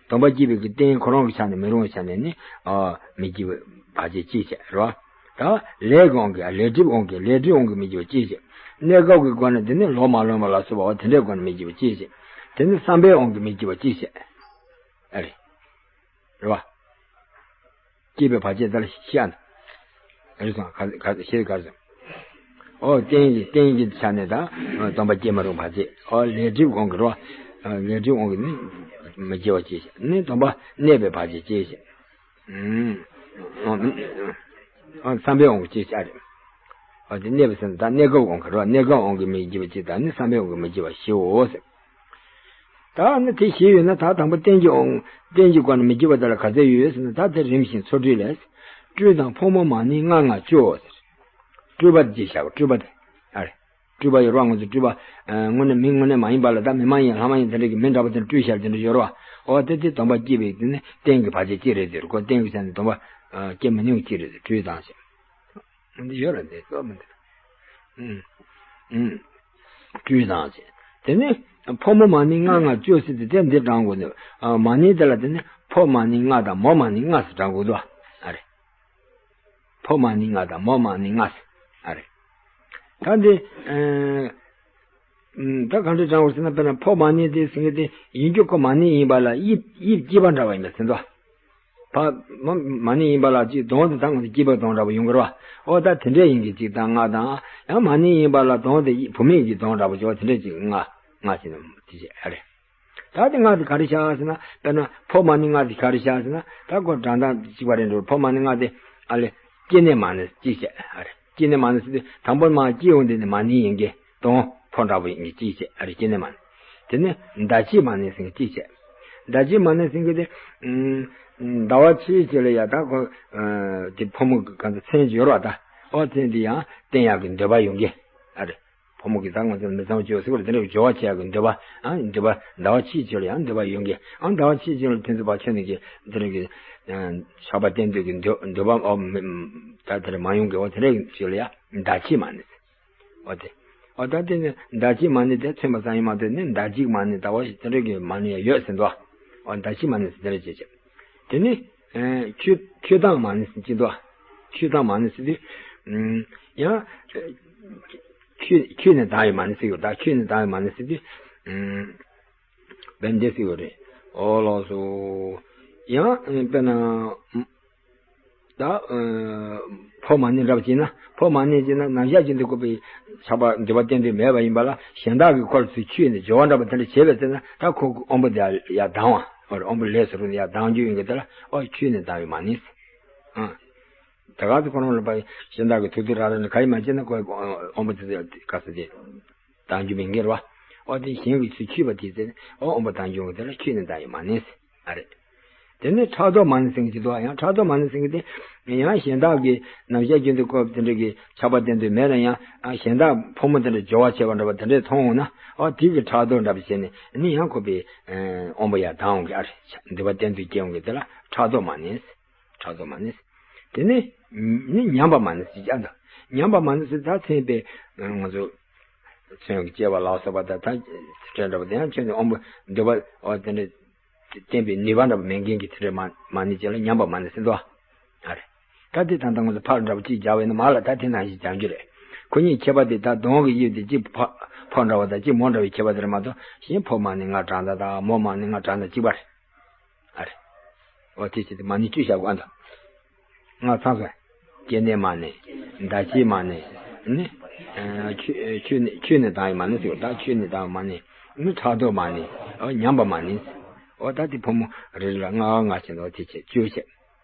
སྡོམ་པ་སྐྱེས་པའི་གི་རྟེན་ཁོ་རང་གི་ཆ་ནས་མི་རུང་བའི་ཆ་ནས་ནི། ཨ། མི་བགྱི་བའི་བར་ཆད་གཅིག་བྱས་རེད་བ། ད་ལས་ཀྱི་དབང་གིས། ལས་སྒྲིབ་དབང་གིས། ལས་སྒྲིབ་དབང་གིས་མི་བགྱི་བ་གཅིག་བྱས། གནས་སྐབས་ཀྱི་སྒོ་ནས་དེ་ནི་ལོག་མ་ལོན་པ་ལ་སོགས་པ་འོ་དེ་འདྲའི་སྒོ་ནས་མི་བགྱི་བ་གཅིག་བྱས། དེ་ནི་བསམ་པའི་དབང་གིས་མི་བགྱི་བ་གཅིག་བྱས། ཨ་རེད། རེད་བ། སྐྱེས་པའི་བར་ཆད་དེ་ལ་བཤད་ཨ། རེད་སོང་། ག་ག་ཤེས་ག་རེད་སོང་། ཨོ་རྟེན་གྱི་རྟེན་གྱི་ཆ་ནས་ད་སྡོམ་པ་སྐྱེ་མི་རུང་བར་ཆད། ཨོ་ལས་སྒྲིབ་དབང་གིས་རེད་བ། ལས་སྒྲིབ་དབང་གིས་ནི་མི་སྐྱེ་བ་གཅིག་བྱས། ནི་སྡོམ་པ་གནས་པའི་བར་ཆད་གཅིག་བྱས། ཨོ་བསམ་པའི་དབང་གིས་གཅིག་བྱས་རེད། ཨོ་དེ་གནས་པའི་སེམས་ད་གནས་སྐབས་དབང་གིས་རེད་བ། གནས་སྐབས་དབང་གིས་མི་སྐྱེ་བ་གཅིག་དང་ནི་བསམ་པའི་དབང་གིས་མི་སྐྱེ་བ་བཞིའོ་ཟེར། ད་ནི་དེ་བཞི་ཡོད་ན། ད་དང་པོ་རྟེན་གྱི་དབང་། རྟེན་གྱི་སྒོ་ནས་མི་བགྱི་བ་དེ་ལ་ག་ཚོད་ཡོད་ཟེར་ན། ད་དེ་རིམ་བཞིན་ཚུལ་ཁྲིམས་ལས། སྤྲུལ་དང་ཕོ་མོ་མ་ནིང་ལྔ་ལྔ་བཅུའོ་ཟེར། སྤྲུལ་པ་ཅེས་བྱ་བ། སྤྲུལ་པ་དེ། ཨ་རེ། སྤྲུལ་པ་ཡོད་རེད་བ། ང་ཚོ་སྤྲུལ་པ། ཨ། དངོས་གནས་མི་དངོས་གནས་མ་ཡིན་པ་ལ། ད་མི་མ་ཡིན་ལྷ་མ་ཡིན་དེ་འདྲ་གི་མི་འདྲ་པོ་དེ་སྤྲུལ་བྱ་དེ་འདྲ་ཡོད་རེད་བ། འོ་དེ་དེ་སྡོམ་པ་སྐྱེས་པའི་དེ་ནི་རྟེན་གྱི་བར་ཆད་གཅིག་རེད་ཟེར། ཁོ་རྟེན་གྱི་ཆ་ནས་སྡོམ་པ། ཨ། སྐྱེ་མི་ནུས་གཅིག་རེད་ཟེར། སྤྲུལ་དང་ཞེས། འདི་ཡོད་རེད། འདི་ཙོག་མི་འདི། ཨུམ། ཨུམ། སྤྲུལ་དང་ཞེས། དེ་ནས་ཕོ་མོ་མ་ནིང་ལྔ་ལྔ་བཅུ་ཟེར་ཏེ་དེ་འདི་བགྲང་དགོས་འདུག་ཨ། མ་ནིང་དེ་ལ་དེ་ནི་ཕོ་མ་ནིང་ལྔ་དང་མོ་མ་ནིང་ལྔ་ཟེར་བགྲང་དགོས་འདུག་ཨ་རེ། ཕོ་མ་ནིང་ལྔ་དང་མོ་མ་ནིང་ལྔ་ཟེར། ཨ་རེ། ད་འདི། ཨ། ཨུམ། ད་གང་འདྲ་བགྲང་དགོས་ཟེར་ན། དཔེར་ན་ཕོ་མ་ནིང་དེ་ཟེར་མཁན་དེ་ཡིན་རྒྱུ་ཁོ་མ་ནིང་ཡིན་པ་ལ་དབྱིབས་དབྱིབས་གཅིག་པ་འདྲ་བ་ཡིན་པ་ཟེར་འདུག་ཕ་མ་མ་ནིང་ཡིན་པ་ལ་ཅིག་གདོང་དེ་ད་ང་ཚོ་སྐྱེས་པའི་གདོང་འདྲ་པོ་ཡོང་གི་རེད་བ། ཨོ་ད་དེ་འདྲས་ཡིན་གྱི་གཅིག་དང་ལྔ་དང་། ཡང་མ་ནིང་ཡིན་པ་ལ་གདོང་དེ་བུད་མེད་ཀྱི་གདོང་འདྲ་པོ་ཅིག་འོ་དེ་འདྲས་ཅིག་ལྔ་ལྔ་ཟེར་ན་དེ་བྱས་ཨ་རེད། ད་དེ་ལྔ་དེ་ག་རེ་བཞག་ཟེར་ན། དཔེར་ན་ཕོ་མ་ནིང་ལྔ་དེ་ག་རེ་བཞག་ཟེར་ན། ད་ཁོ་བགྲང་སྟངས་གཅིག་པ་རེད་འགྲོ། ཕོ་མ་ནིང་ལྔ་དེ་ཨ་ལེ་སྐྱེ་གནས་མ་ནིང་གཅིག་བྱས་ཨ་རེད། སྐྱེ་གནས་མ་ནིང་ཟེར་དུས་དང་པོ་མ་སྐྱེ་ཡོང་དེ་ནི་མ་ནིང་ཡིན་གྱི། གདོང་ཕོ་འདྲ་པོ་ཡིན་གྱི་གཅིག་བྱས་ཨ་རེ། སྐྱེ་གནས་མ་ནིང་། དེ་ནས་ཟླ་གཅིག་མ་ནིང་ཟེར་གྱི་གཅིག་བྱས། ཟླ་གཅིག་མ་ནིང་ཟེར་གྱི་དེ། ཨུམ། ཟླ་བ་ཕྱེད་ཅིག་ལ་ཡ་ད་ཁོ། ཨ། དེ་ཕོ་མོ་གི་གང་ཚེ་མཚན་སྦྱོར་བ་ད། ཨོ་མཚན་དེ་ཡང་བསྟེན་ཡག་གི་འདོད་པ་ཡོང་གི་ཨ་རེ། ཕོ་མོ་གི་ད་ང་ཚོ་མི་ཚང་བཅོས་ཟེར་བ་དེ་འདྲ་སྦྱོར་བ་བྱེད་ཡག་གི་འདོད་པ། ཨ། འདོད་པ་ཟླ་བ་ཕྱེད་ཅིག་ལ་ཡང་འདོད་པ་ཡོང་གི། ཨ། ཟླ་བ་ཕྱེད་ཅིག་ལ་ཕན་ཚུན་བར་ཆད་ནས་ཀྱི་དེ་འདྲ་གི། ཨ། ཆགས་པ་བསྟེན་འདོད་ཀྱི་འདོད་འདོད་པ། ཨོ། མི། ད་དེ་འདྲ་མ་ཡོང་གི། ཨོ་དེ་འདྲ་ཅིག་ལ་ཡང་ཟླ་གཅིག་མ་ནིང་ཟེར། ཨོ་དེ། ཨོ་ད་དེ་ནི་ཟླ་གཅིག་མ་ནིང་དེ་མཚོན་པ་ཙམ་ཡིན་མ་གཏོགས་ནི་ཟླ་གཅིག་མ་ནིང་ཟླ་བ་ཞིག་དེ་འདྲ་གི་མ་ནིང་ཡང་ཡོད་ཟེར་འདུག་ཨོ་ཟླ་གཅིག་མ་ནིང་ཟེར་དེ་འདྲ་བྱས་བྱས། དེ་ནི། ཨ། ཆོས་ཆོས་དང་མ་ནིང་ཟེར་གྱི་འདུག་ཆོས་དང་མ་ནིང་ཟེར་དུས། ཨུམ། ཡང་ཆོས་ཆོས་ནི་དང་བའི་མ་ནིང་ཟེར་གྱི་ཡོད། ད་ཆོས་ནི་དང་བའི་མ་ནིང་ཟེར་དུས། ཨུམ། བན་དེ་ཟེར་གྱི་ཡོད་རེད། ཨོ་ལགས་སོ། ཡང་དཔེར་ན། ད། ཨ། ཕོ་མ་ནིང་འདྲ་པོ་བྱས་ན། ཕོ་མ་ནིང་བྱས་ན་རྣམ་གཞག་གཅིག་འདི་ཁོ་པའི་ཆགས་པ་འདོད་པ་བསྟེན་འདོད་མེད་པ་ཡིན་པ་ལ། གཞན་དག་གི་འཁོར་ཚུལ་ཆོས་ནི་སྦྱོར་བ་འདྲ་པོ་དེ་འདྲ་བྱས་པས་ཟེར་ན། ད་ཁོ་དབང་པོ་དེ་ཡར་ལྡང་བ། ཨོ་དབང་པོ་ལས་སུ་རུང་ནས་ཡར་ལྡང་རྒྱུ་ཡིན་གྱི། དེ་ལ་ཨོ་ཆོས་ནི་དང་བའི་མ་ནིང་ཟེར། ཨ། ད་ག་ཚོད་ཁོ་རང་ལ་པ་གཞན་དག་གི་ཐུགས་ཐུགས་ར་ར་ནས་ག་ཡིན་མ་བྱས་ན་ཁོའི་དབང་པོ་དེ་ཚོ་ག་ས་དེ་ལྡང་རྒྱུ་མིན་གྱི་རེད་བ། ཨོ་དེ་གཞན་གྱི་ཚུལ་འཆུས་པ་དེ་ཚེ་ཨོ་དབང་པོ་ལྡང་རྒྱུ་ཡོང་གི། དེ་ལ་ཆོས་ནི་དང་བའི་མ་ནིང་ཟེར། ཨ་རེད། དེ་ནས་ཕྲག་དོག་མ་ནི་སེང་གེ་ཅིག་འདུག་ཡང་ཕྲག་དོག་མ་ནི་སེང་གེ་དེ་ཡང་གཞན་དག་གི་རྣམ་གཞག་རྒྱུན་དུ་སྐབས་དེ་འདྲ་གི་ཆགས་པ་བསྟན་དུས་མེད་ན་ཡང་གཞན་དག་ཕོ་མོ་དེ་འདྲ་སྦྱོར་བ་བྱས་པ་འདྲ་བ་དེ་འདྲས་མཐོང་འོང་ན་ཨོ་དེ་གི་ཕྲག་དོག་འདྲ་བ་བྱས་ནས་ནི་ཡང་ཁོ་པའི་དབང་པོ་ཡར་ལྡང་འོང་གི་ཨ་རེ། འདི་བ་བསྟན་དུས་སྐྱེ་འོང་གི་དེ་ལ་ཕྲག་དོག་མ་ནི། ཕྲག་དོག་མ་ནི། དེ་ནི་ནི་ཉམས་པ་མ་ནི་ཟེར་ཀྱང་འདུག་ཉམས་པ་མ་ནི་ཟེར་ད་མཚན་པའི་ང་ཚོ་མཚོན་གྱི་སྐྱེ་བ་ལ་སོགས་པ་དང་ད་ཚིག་ཕྲད་འདྲ་བ་དེ་ཡང་ཁྱོད་ནི་དབང་པོ་འདོད་པ་ཨོ་དེ་འདྲ། བསྟན་པའི་ནུས་པ་འདྲ་བ་མེད་མཁན་གྱི་དེ་འདྲ་མ་མ་ནི་ཅན་ལ་ཉམས་པ་མ་ནི་ཟེར་འདུག་ཨ་རེ། ད་དེ་ད་ལྟ་ང་ཚོ་ཕག་འདྲ་བ་གཅིག་སྦྱར་བས་ན་མ་ལ་ད་དེ་ནང་བཞིན་སྦྱར་རྒྱུ་རེད། ཁོ་གཉིས་ཁྱད་པར་དེ་ད་གདོང་གི་དབྱིབས་དེ་གཅིག་ཕག་ཕག་འདྲ་བ་དང་གཅིག་མོ་འདྲ་བའི་ཁྱད་པར་དེ་རེད་མ་གཏོགས་གཞན་ཕོ་མ་ནི་ང་གྲངས་དང་དང་མོ་མ་ནི་ང་གྲངས་དང་གཅིག་པ་རེད། ཨ་རེ། འོ་དེ་བྱས་ཏེ་མ་ནི་བཅུ་བཞག་དགོས་ཨ་འདུག་ང་ཚང་སོང་། སྐྱེ་གནས་མ་ནི། ཟླ་ཕྱེད་མ་ནི། ནི། ཨ་ཆོས་ཆོས་ནི་ཆོས་ནི་དང་ཡི་མ་ནི་ཟེར་བ་ད་ཆོས་ནི་དང་མ་ནི། ནི་ཕྲག་དོག་མ་ནི། ཨོ་ཉམས་པ་མ་ནི། ཨོ་ད་དེ་ཕོ་མོ་རེ་རེ་ལ་ལྔ་ལྔ་བྱས་ནས་ཨོ་དེ་བྱས་བཅུ་བྱས།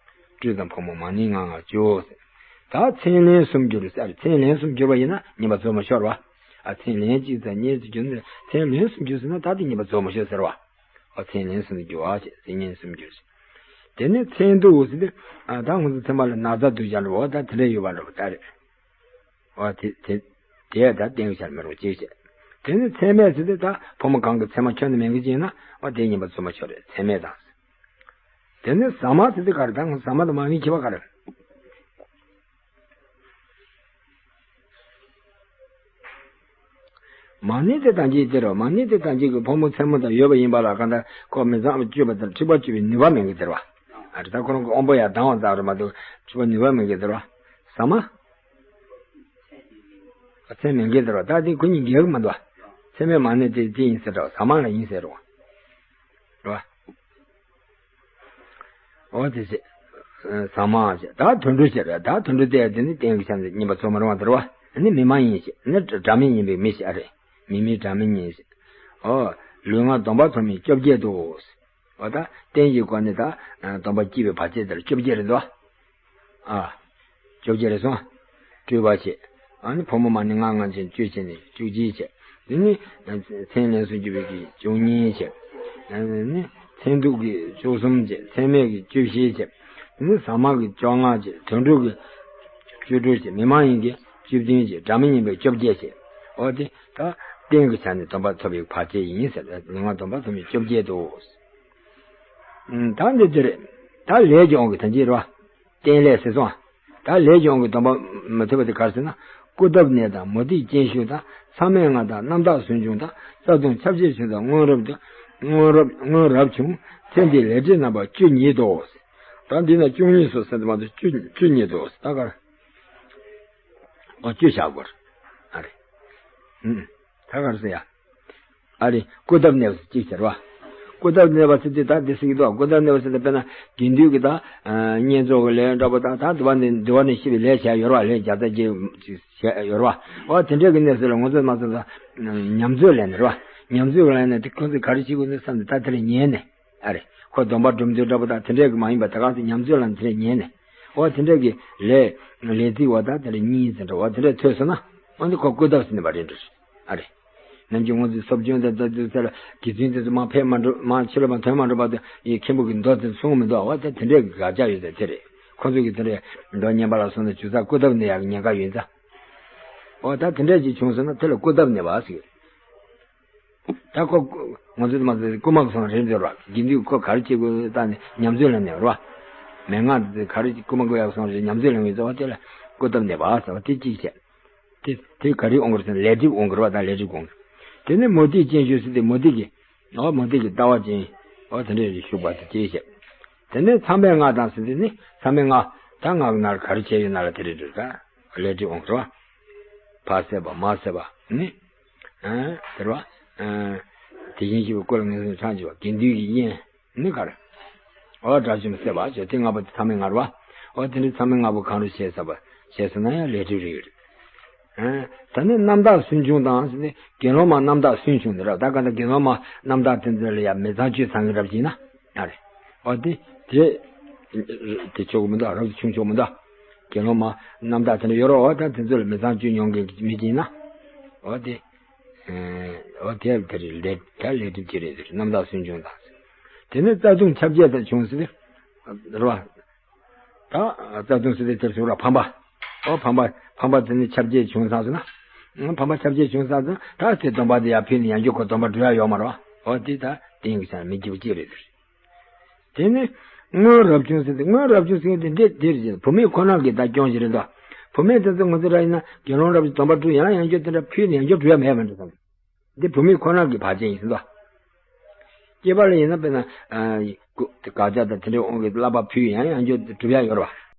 སྤྲུལ་དང་ཕོ་མོ་མ་ནི་ལྔ་ལྔ་བཅུ་ཟེར། ད་མཚན་ལན་གསུམ་བསྒྱུར་ཟེར། མཚན་ལན་གསུམ་བསྒྱུར་བ་ཡིན་ན་ཉིན་པ་རྫོགས་མ་ཤོར་བ། ཨ་མཚན་ལན་གཅིག་དང་གཉིས་སུ་བསྒྱུར་ནས་མཚན་ལན་གསུམ་བསྒྱུར་ཟེར་ན་ད་དེ་ཉིན་པ་རྫོགས་མ་ཤོར་ཟེར་བ། ཨོ་མཚན་ལན་གསུམ་དུ་འགྱུར་བ་བྱས་མཚན་ལན་གསུམ་འགྱུར་ཟེར། དེ་ནས་མཚན་དུག་ཟེར་ཏེ་ཨ་ད་ང་ཚོ་ཚད་མ་ལ་ན་ཚ་དུག་ཅན་རེད་བ། ད་དེ་འདྲ་ཡོད་པ་འདྲ་བ་ད་རེད། ཨོ་དེ་དེ་དེ་ཡ་ད་གཏན་གྱི་ཆར་མི་རུང་ཅེས་བྱས། དེ་ནས་མཚན་མེད་ཟེར་ཏེ་ད་ཕོ་མོ་གང་གི་མཚན་མ་ཁྱོན་ནས་མེད་གི་ཅིག་ཡིན་ན་ཨོ་དེ་ཉིན་པ་རྫོགས་མ་ཤོར་རེད་མཚན་མེད་དང་། དེ་ནས་ཟ་མ་ཟེར་ཏེ་ག་རེ་ད་ང་ཟ་མ་དང་མ་ནི་ཁྱད་པར་ག་རེ། མ་ནི་དེ་དང་གཅིག་དེ་རོ། མ་ནི་དེ་དང་གཅིག་གི་ཕོ་མོ་མཚན་མོ་དང་ཡོད་པ་ཡིན་པ་ལ་གང་ལྟར་ཁོ་མི་ཚངས་པ་སྤྱོད་པ་དང་འཁྲིག་པ་སྤྱོད་པའི་ནུས་པ་མེད་གི་དེ་རོ། ཨ་རེ་ད་ཁོ་རང་གི་དབང་པོ་ཡར་ལྡང་བ་ཙམ་རེད་མ་གཏོགས་འཁྲིག་པ་ནུས་པ་མེད་གི་དེ་རོ། ཟ་མ། མཚན་མེད་གི་དེ་རོ། ད་དེ་ཁོ་གཉིས་འགལ་གི་མ་འདུག་མཚན་མེད་མ་ནི་དེ་དེ་ཡིན་ཟེར་རོ། ཟ་མ་ལ་ཡིན་ཟེར་རོ། རོ། འོ་དེ་བྱས། ཟ་མ་བྱས། ད་དུད་འགྲོ་བྱས་རེད། ད་དུད་འགྲོ་དེ་དེ་ནི་གཏན་གྱི་ཆ་ནས་ཉིན་པ་རྫོགས་མ་རུང་བ་དེ་རེད་བ། ནི་མི་མ་ཡིན་ཞེས། ནི་སྒྲ་མི་སྙན་པའི་མི་ཞིག་ཨ་རེད། མི་མིན་སྒྲ་མི་སྙན་ཞེས། འོ། ལུས་ངག་སྡོམ་པ་ཐོབ་མིན་བཅོ་བརྒྱད་དོ། འོ་ད་རྟེན་གྱི་སྒོ་ནས་ད་སྡོམ་པ་བསྐྱེད་པའི་བར་ཆད་དེར་བཅོ་བརྒྱད་རེད་དོ། ཨ། བཅོ་བརྒྱད་རེད་སོང་། སྤྲུལ་པ་བྱས། ཨ་ནི་ཕོ་མོ་མ་ནི་ལྔ་ལྔ་བྱས་བཅུ་བྱས་ནས་བཅུ་གཅིག་བྱས། དེ་ནི་མཚན་ལན་གསུམ་གྱི་བོད་ཀྱི་བཅུ་གཉིས་བྱས། ཨ་ནི་མཚན་དུག་གི་བཅུ་གསུམ་བྱས། མཚན་མེད་ཀྱི་བཅུ་བཞི་བྱས། དེ་ནི་ཟ་མ་གི་བཅོ་ལྔ་བྱས། དུད་འགྲོ་གི་བཅུ་དྲུག་བྱས། མི་མ་ཡིན་གྱི་བཅུ་བདུན་བྱས། སྒྲ་མི་སྙན་པའི་བཅོ་བརྒྱད་བྱས། འོ་དེ་ད་རྟེན་གྱི་ཆ་ནས་སྡོམ་པ་ཐོབ་པའི་བར་ཆད་ཡིན་ཟེར། ལུས་ངག་སྡོམ་པ་ཐོབ་མིན་བཅོ་བརྒྱད་དོ། ད་འདི་འདིར་ད་ལས་ཀྱི་དབང་གིས་ཐམས་ཅད་རོ། རྟེན་ལས་ཟེར་སོང་། ད་ལས་ཀྱི་དབང་གིས་སྡོམ་པ་མི་ཐོབ་པ་དེ་ག་རེ་ཟེར་ན། སྐུར་སྟབས་ནས་དང་མུ་སྟེགས་སྤྱན་ཤུགས་དང་མཚམས་མེད་ལྔ་དང་རྣམ་དག་སུན་ཕྱུང་དང་རྩ་ལྟུང་ཁྱབ་བྱེད་ཆུང་དང་སྔོན་རབས་དང་སྔོན་རབས་སྔོན་རབས་ཆུང་། ཚེ་འདིའི་ལས་སྒྲིབ་རྣམ་པ་བཅུ་ཉིད་དོ། ད་འདི་ན་བཅུ་གཉིས་སོ་ཟེར་དུ་མ་གཏོགས་བཅུ་བཅུ་ཉིད་དོ། ད་ག་རེ། འོ་བཅུ་བཞག་དགོས་རེད། ཨ་རེ། ཨུམ། ད་ག་རེ་ཟེར་ཡ། ཨ་རེ། སྐུར་སྟབས་གནས་པ་ཟེར་གཅིག་ཟེར་བ། སྐུར་སྟབས་གནས་པ་ཟེར་དུས་ད་འདི་ཟེར་གྱི་འདུག་སྐུར་སྟབས་གནས་པ་ཟེར་ན་དཔེར་ན་དགེ་འདུན་གྱི་ད་བསྙེན་རྫོགས་ཀྱི་ལས་འདྲ་པོ་དང་ད་འདི་བ་ནི་འདི་བ་ནི་ཤི་བའི་ལས་བྱ་ཡོད་ར། ལས་བརྒྱ་རྩ་བརྒྱད་ཅིག་བྱས་ཡོད་ར་བ། འོ་དེ་འདྲས་ཀྱི་གནས་ཚུལ་ལ་ང་ཚོས་མ་ཚོར་ད་ཉམས་ཚོད་ལས་ནི་ར་བ། ཉམས་ཚོད་ལས་ནི་དེ་ཁོ་ཚོས་ག་རེ་བྱེད་དགོས་ནི་བསམ་ནས་ད་དེ་ལ་ཉན་ནས། ཨ་རེ། ཁོ་སྡོམ་པ་སྒྲུབ་འདོད་འདྲ་པོ་དང་དེ་འདྲས་ཀྱི་མ་ཡིན་པ་ད་ག་ཚོད་ཉམས་ཚོད་ལ་དེ་འདྲས་ཉན་ནས། འོ་དེ་འདྲས་ཀྱི་ལས་ལས་ཚིག་བ་དང་དེ་འདྲས་གཉིས་ཟེར་འདྲ་བ་དེ་འདྲས་ཐོས་སོང་ན་འོ་འདི་ཁོ་སྐུར་སྟབས་ཟེར་ནས་པ་རེད་འགྲོ། ཨ་རེ། ནམ་རྒྱུན་ང་ཚོས་སློབ་སྦྱོང་དང་ལྟ་དུས་ཚེ་ལ་དགེ་ཚུལ་དེ་ཚོ་མ་ཕེབས་མ་འགྲོ་མ་ཕྱི་ལོགས་མ་ཐོན་མ་འགྲོ་བར་དུ་ཡི་མཁན་པོ་གི་མདོ་དེ་གསུང་མི་འདུག་འོ་དེ་དེ་འདྲས་ཀྱི་དགག་བྱ་ཡོད་ཚད་དེ་རེད། ཁོ་ཚོ་གི་དེ་འདྲས་མདོ་ཉན་པ་ལ་སོང་ན་ཇུས་ཚགས་སྐུར་སྟབས་ནས་ཡག་ཉེན་ཁ་ཡོད་ཚ། འོ་ད་དེ་འདྲས་ཅིག་བྱུང་སོང་ན་དེ་ལ་སྐུར་སྟབས་ནས་པ་ཟེར། ད་ཁོ་ང་ཚོས་མ་ཟེར་རྐུ་མ་གི་སོང་རེད་འདོད་ར། དགེ་འདུན་ཁོ་ག་རེ་བྱེད་དགོས་ད་ནི་ཉམས་ཚོད་ལེན་ནས་ར། མན་ངག་དེ་ག་རེ་རྐུ་མ་གི་ཡག་སོང་རེད་ཉམས་ཚོད་ལེན་བའི་རྩ་བ་དེ་ལ་སྐུར་སྟབས་ནས་པ་ཟེར་བ་དེ་གཅིག་བྱས། དེ་དེ་ག་རེ་འོང་གི་རེད་ཟེར་ན་ལས་སྒྲིབ་འོང་གི་རེད་བ། ད་ལས་སྒྲིབ་འོང་གི། དེ་ནས་མུ་སྟེགས་སྤྱན་ཤུགས་ཟེར་དེ་མུ་སྟེགས་ཀྱི་འོ་མུ་སྟེགས་ཀྱི་ལྟ་བ་ཅན་འོ་དེ་འདྲས་ཞུགས་པ་དེ་གཅིག་བྱས། དེ་ནས་མཚམས་མེད་ལྔ་དང་ཟེར་དེ་ནི་མཚམས་མེད་ལྔ་ད་ང་གི་ནར་ག་རེ་བྱས་ཡོད་ན་ལ་དེ་རེད་འགྲོ་ད་ལས་སྒྲིབ་འོང་གི་རེད་བ། ཕ་བསད་པ་མ་བསད་པ་ནི། ཨ། དེ་རེད་བ། ཨ། དེ་བཞིན་གཤེགས་པའི་སྐུ་ལ་ངན་སོང་ཆགས་འཇིག་པ་དགེ་འདུན་གྱི་དབྱེན་ནི་ག་རེ། འོ་དགྲ་བཅོམ་བསད་པ་བྱས་དེ་ལྔ་པོ་དེ་མཚམས་མེད་ལྔ་རེད་བ། འོ་དེ་འདྲའི་མཚམས་མེད་ལྔ་པོ་གང་རུང་བྱས་ས་པ་བྱས་སོང་ན་ཡང་ལས་སྒྲིབ་རེད། ཨ། ད་ནི་རྣམ་དག་སུན་ཕྱུང་དང་ཟེར་ནས་དགེ་སློང་མ་རྣམ་དག་སུན་ཕྱུང་དེ་རེད་བ། ད་ག་ད་དགེ་སློང་མ་རྣམ་དག་དེ་ཚོ་ལ་ཡང་མི་ཚངས་སྤྱོད་ཚང་གི་རབ་ཅིག་ན། ཨ་རེ། འོ་དེ། དེ། དེ་ཆོག་གི་མི་འདུག་རབ་ཏུ་བྱུང་ཆོག་མི་འདུག་དགེ་སློང་མ་རྣམ་དག་དེ་འདྲ་ཡོད་རེད། འོ་ད་དེ་ཚོ་ལ་མི་ཚངས་སྤྱོད་མྱོང་མཁན་གྱི་མི་ཅིག་ཡིན་ན། འོ་དེ། འོ་དེ་དེ་རེད་ལས་ད་ལས་སྒྲིབ་ཅིག་རེད་ཟེར་རྣམ་དག་སུན་ཕྱུང་དང་ཟེར། དེ་ནས་རྩ་ལྟུང་ཁྱབ་བྱེད་དང་བྱུང་ཟེར། རེད་བ། ད་རྩ་ལྟུང་ཟེར་དེ་དེར་ཟེར་བ་ཕམ་པ། ཨོ་ཕམ་པ་ཕམ་པ་དེ་ནི་ཁྱབ་བྱེད་བྱུང་ཚར་སོང་ན། ཨང་ཕམ་པ་ཁྱབ་བྱེད་བྱུང་ཚར་སོང་ན་ད་དེ་སྡོམ་པ་དེ་ཡར་ཕུལ་ནས་ཡང་བསྐྱར་ཁོ་སྡོམ་པ་སྒྲུབ་ཡ་ཡོད་མ་རེད་བ། ཨོ་དེ་ད་དེ་ཡིན་གྱི་ཆ་མི་སྐྱིད་པོ་གཅིག་རེད། དེ་ནི་སྔོན་རབ་བྱུང་ཟེར་དེ་སྔོན་རབ་བྱུང་ཟེར་དེ་འདི་དེར་བཞིན་བུད་མེད་ཁོ་ན་གི་ད་སྐྱོན་ཞིག་རེད་དོ། བུད་མེད་དེ་ཚོ་ང་ཚོ་ར་ཡིན་ན་དགེ་སློང་རབ་ཀྱི་སྡོམ་པ་སྒྲུབ་ཡང་ཡང་བསྐྱར་དེ་འདྲ་ཕུལ་ནས་ཡང་བསྐྱར་སྒྲུབ་ཡ་མེད་པ་འདྲ་བསམ། འདི་བུད་མེད་ཁོ་ན་གི་བར་ཆད་ཡིན་ཟིན་དོ། སྐྱེས་པ་ལ་ཡིན་ན་དཔེར་ན། དགག་བྱ་དང་དེ་འདྲའི་དབང་གིས་བསླབ་པ་ཕུལ་ཡང་ཡང་བསྐྱར་སྒྲུབ་ཡ་ཡོད་རེད་བ།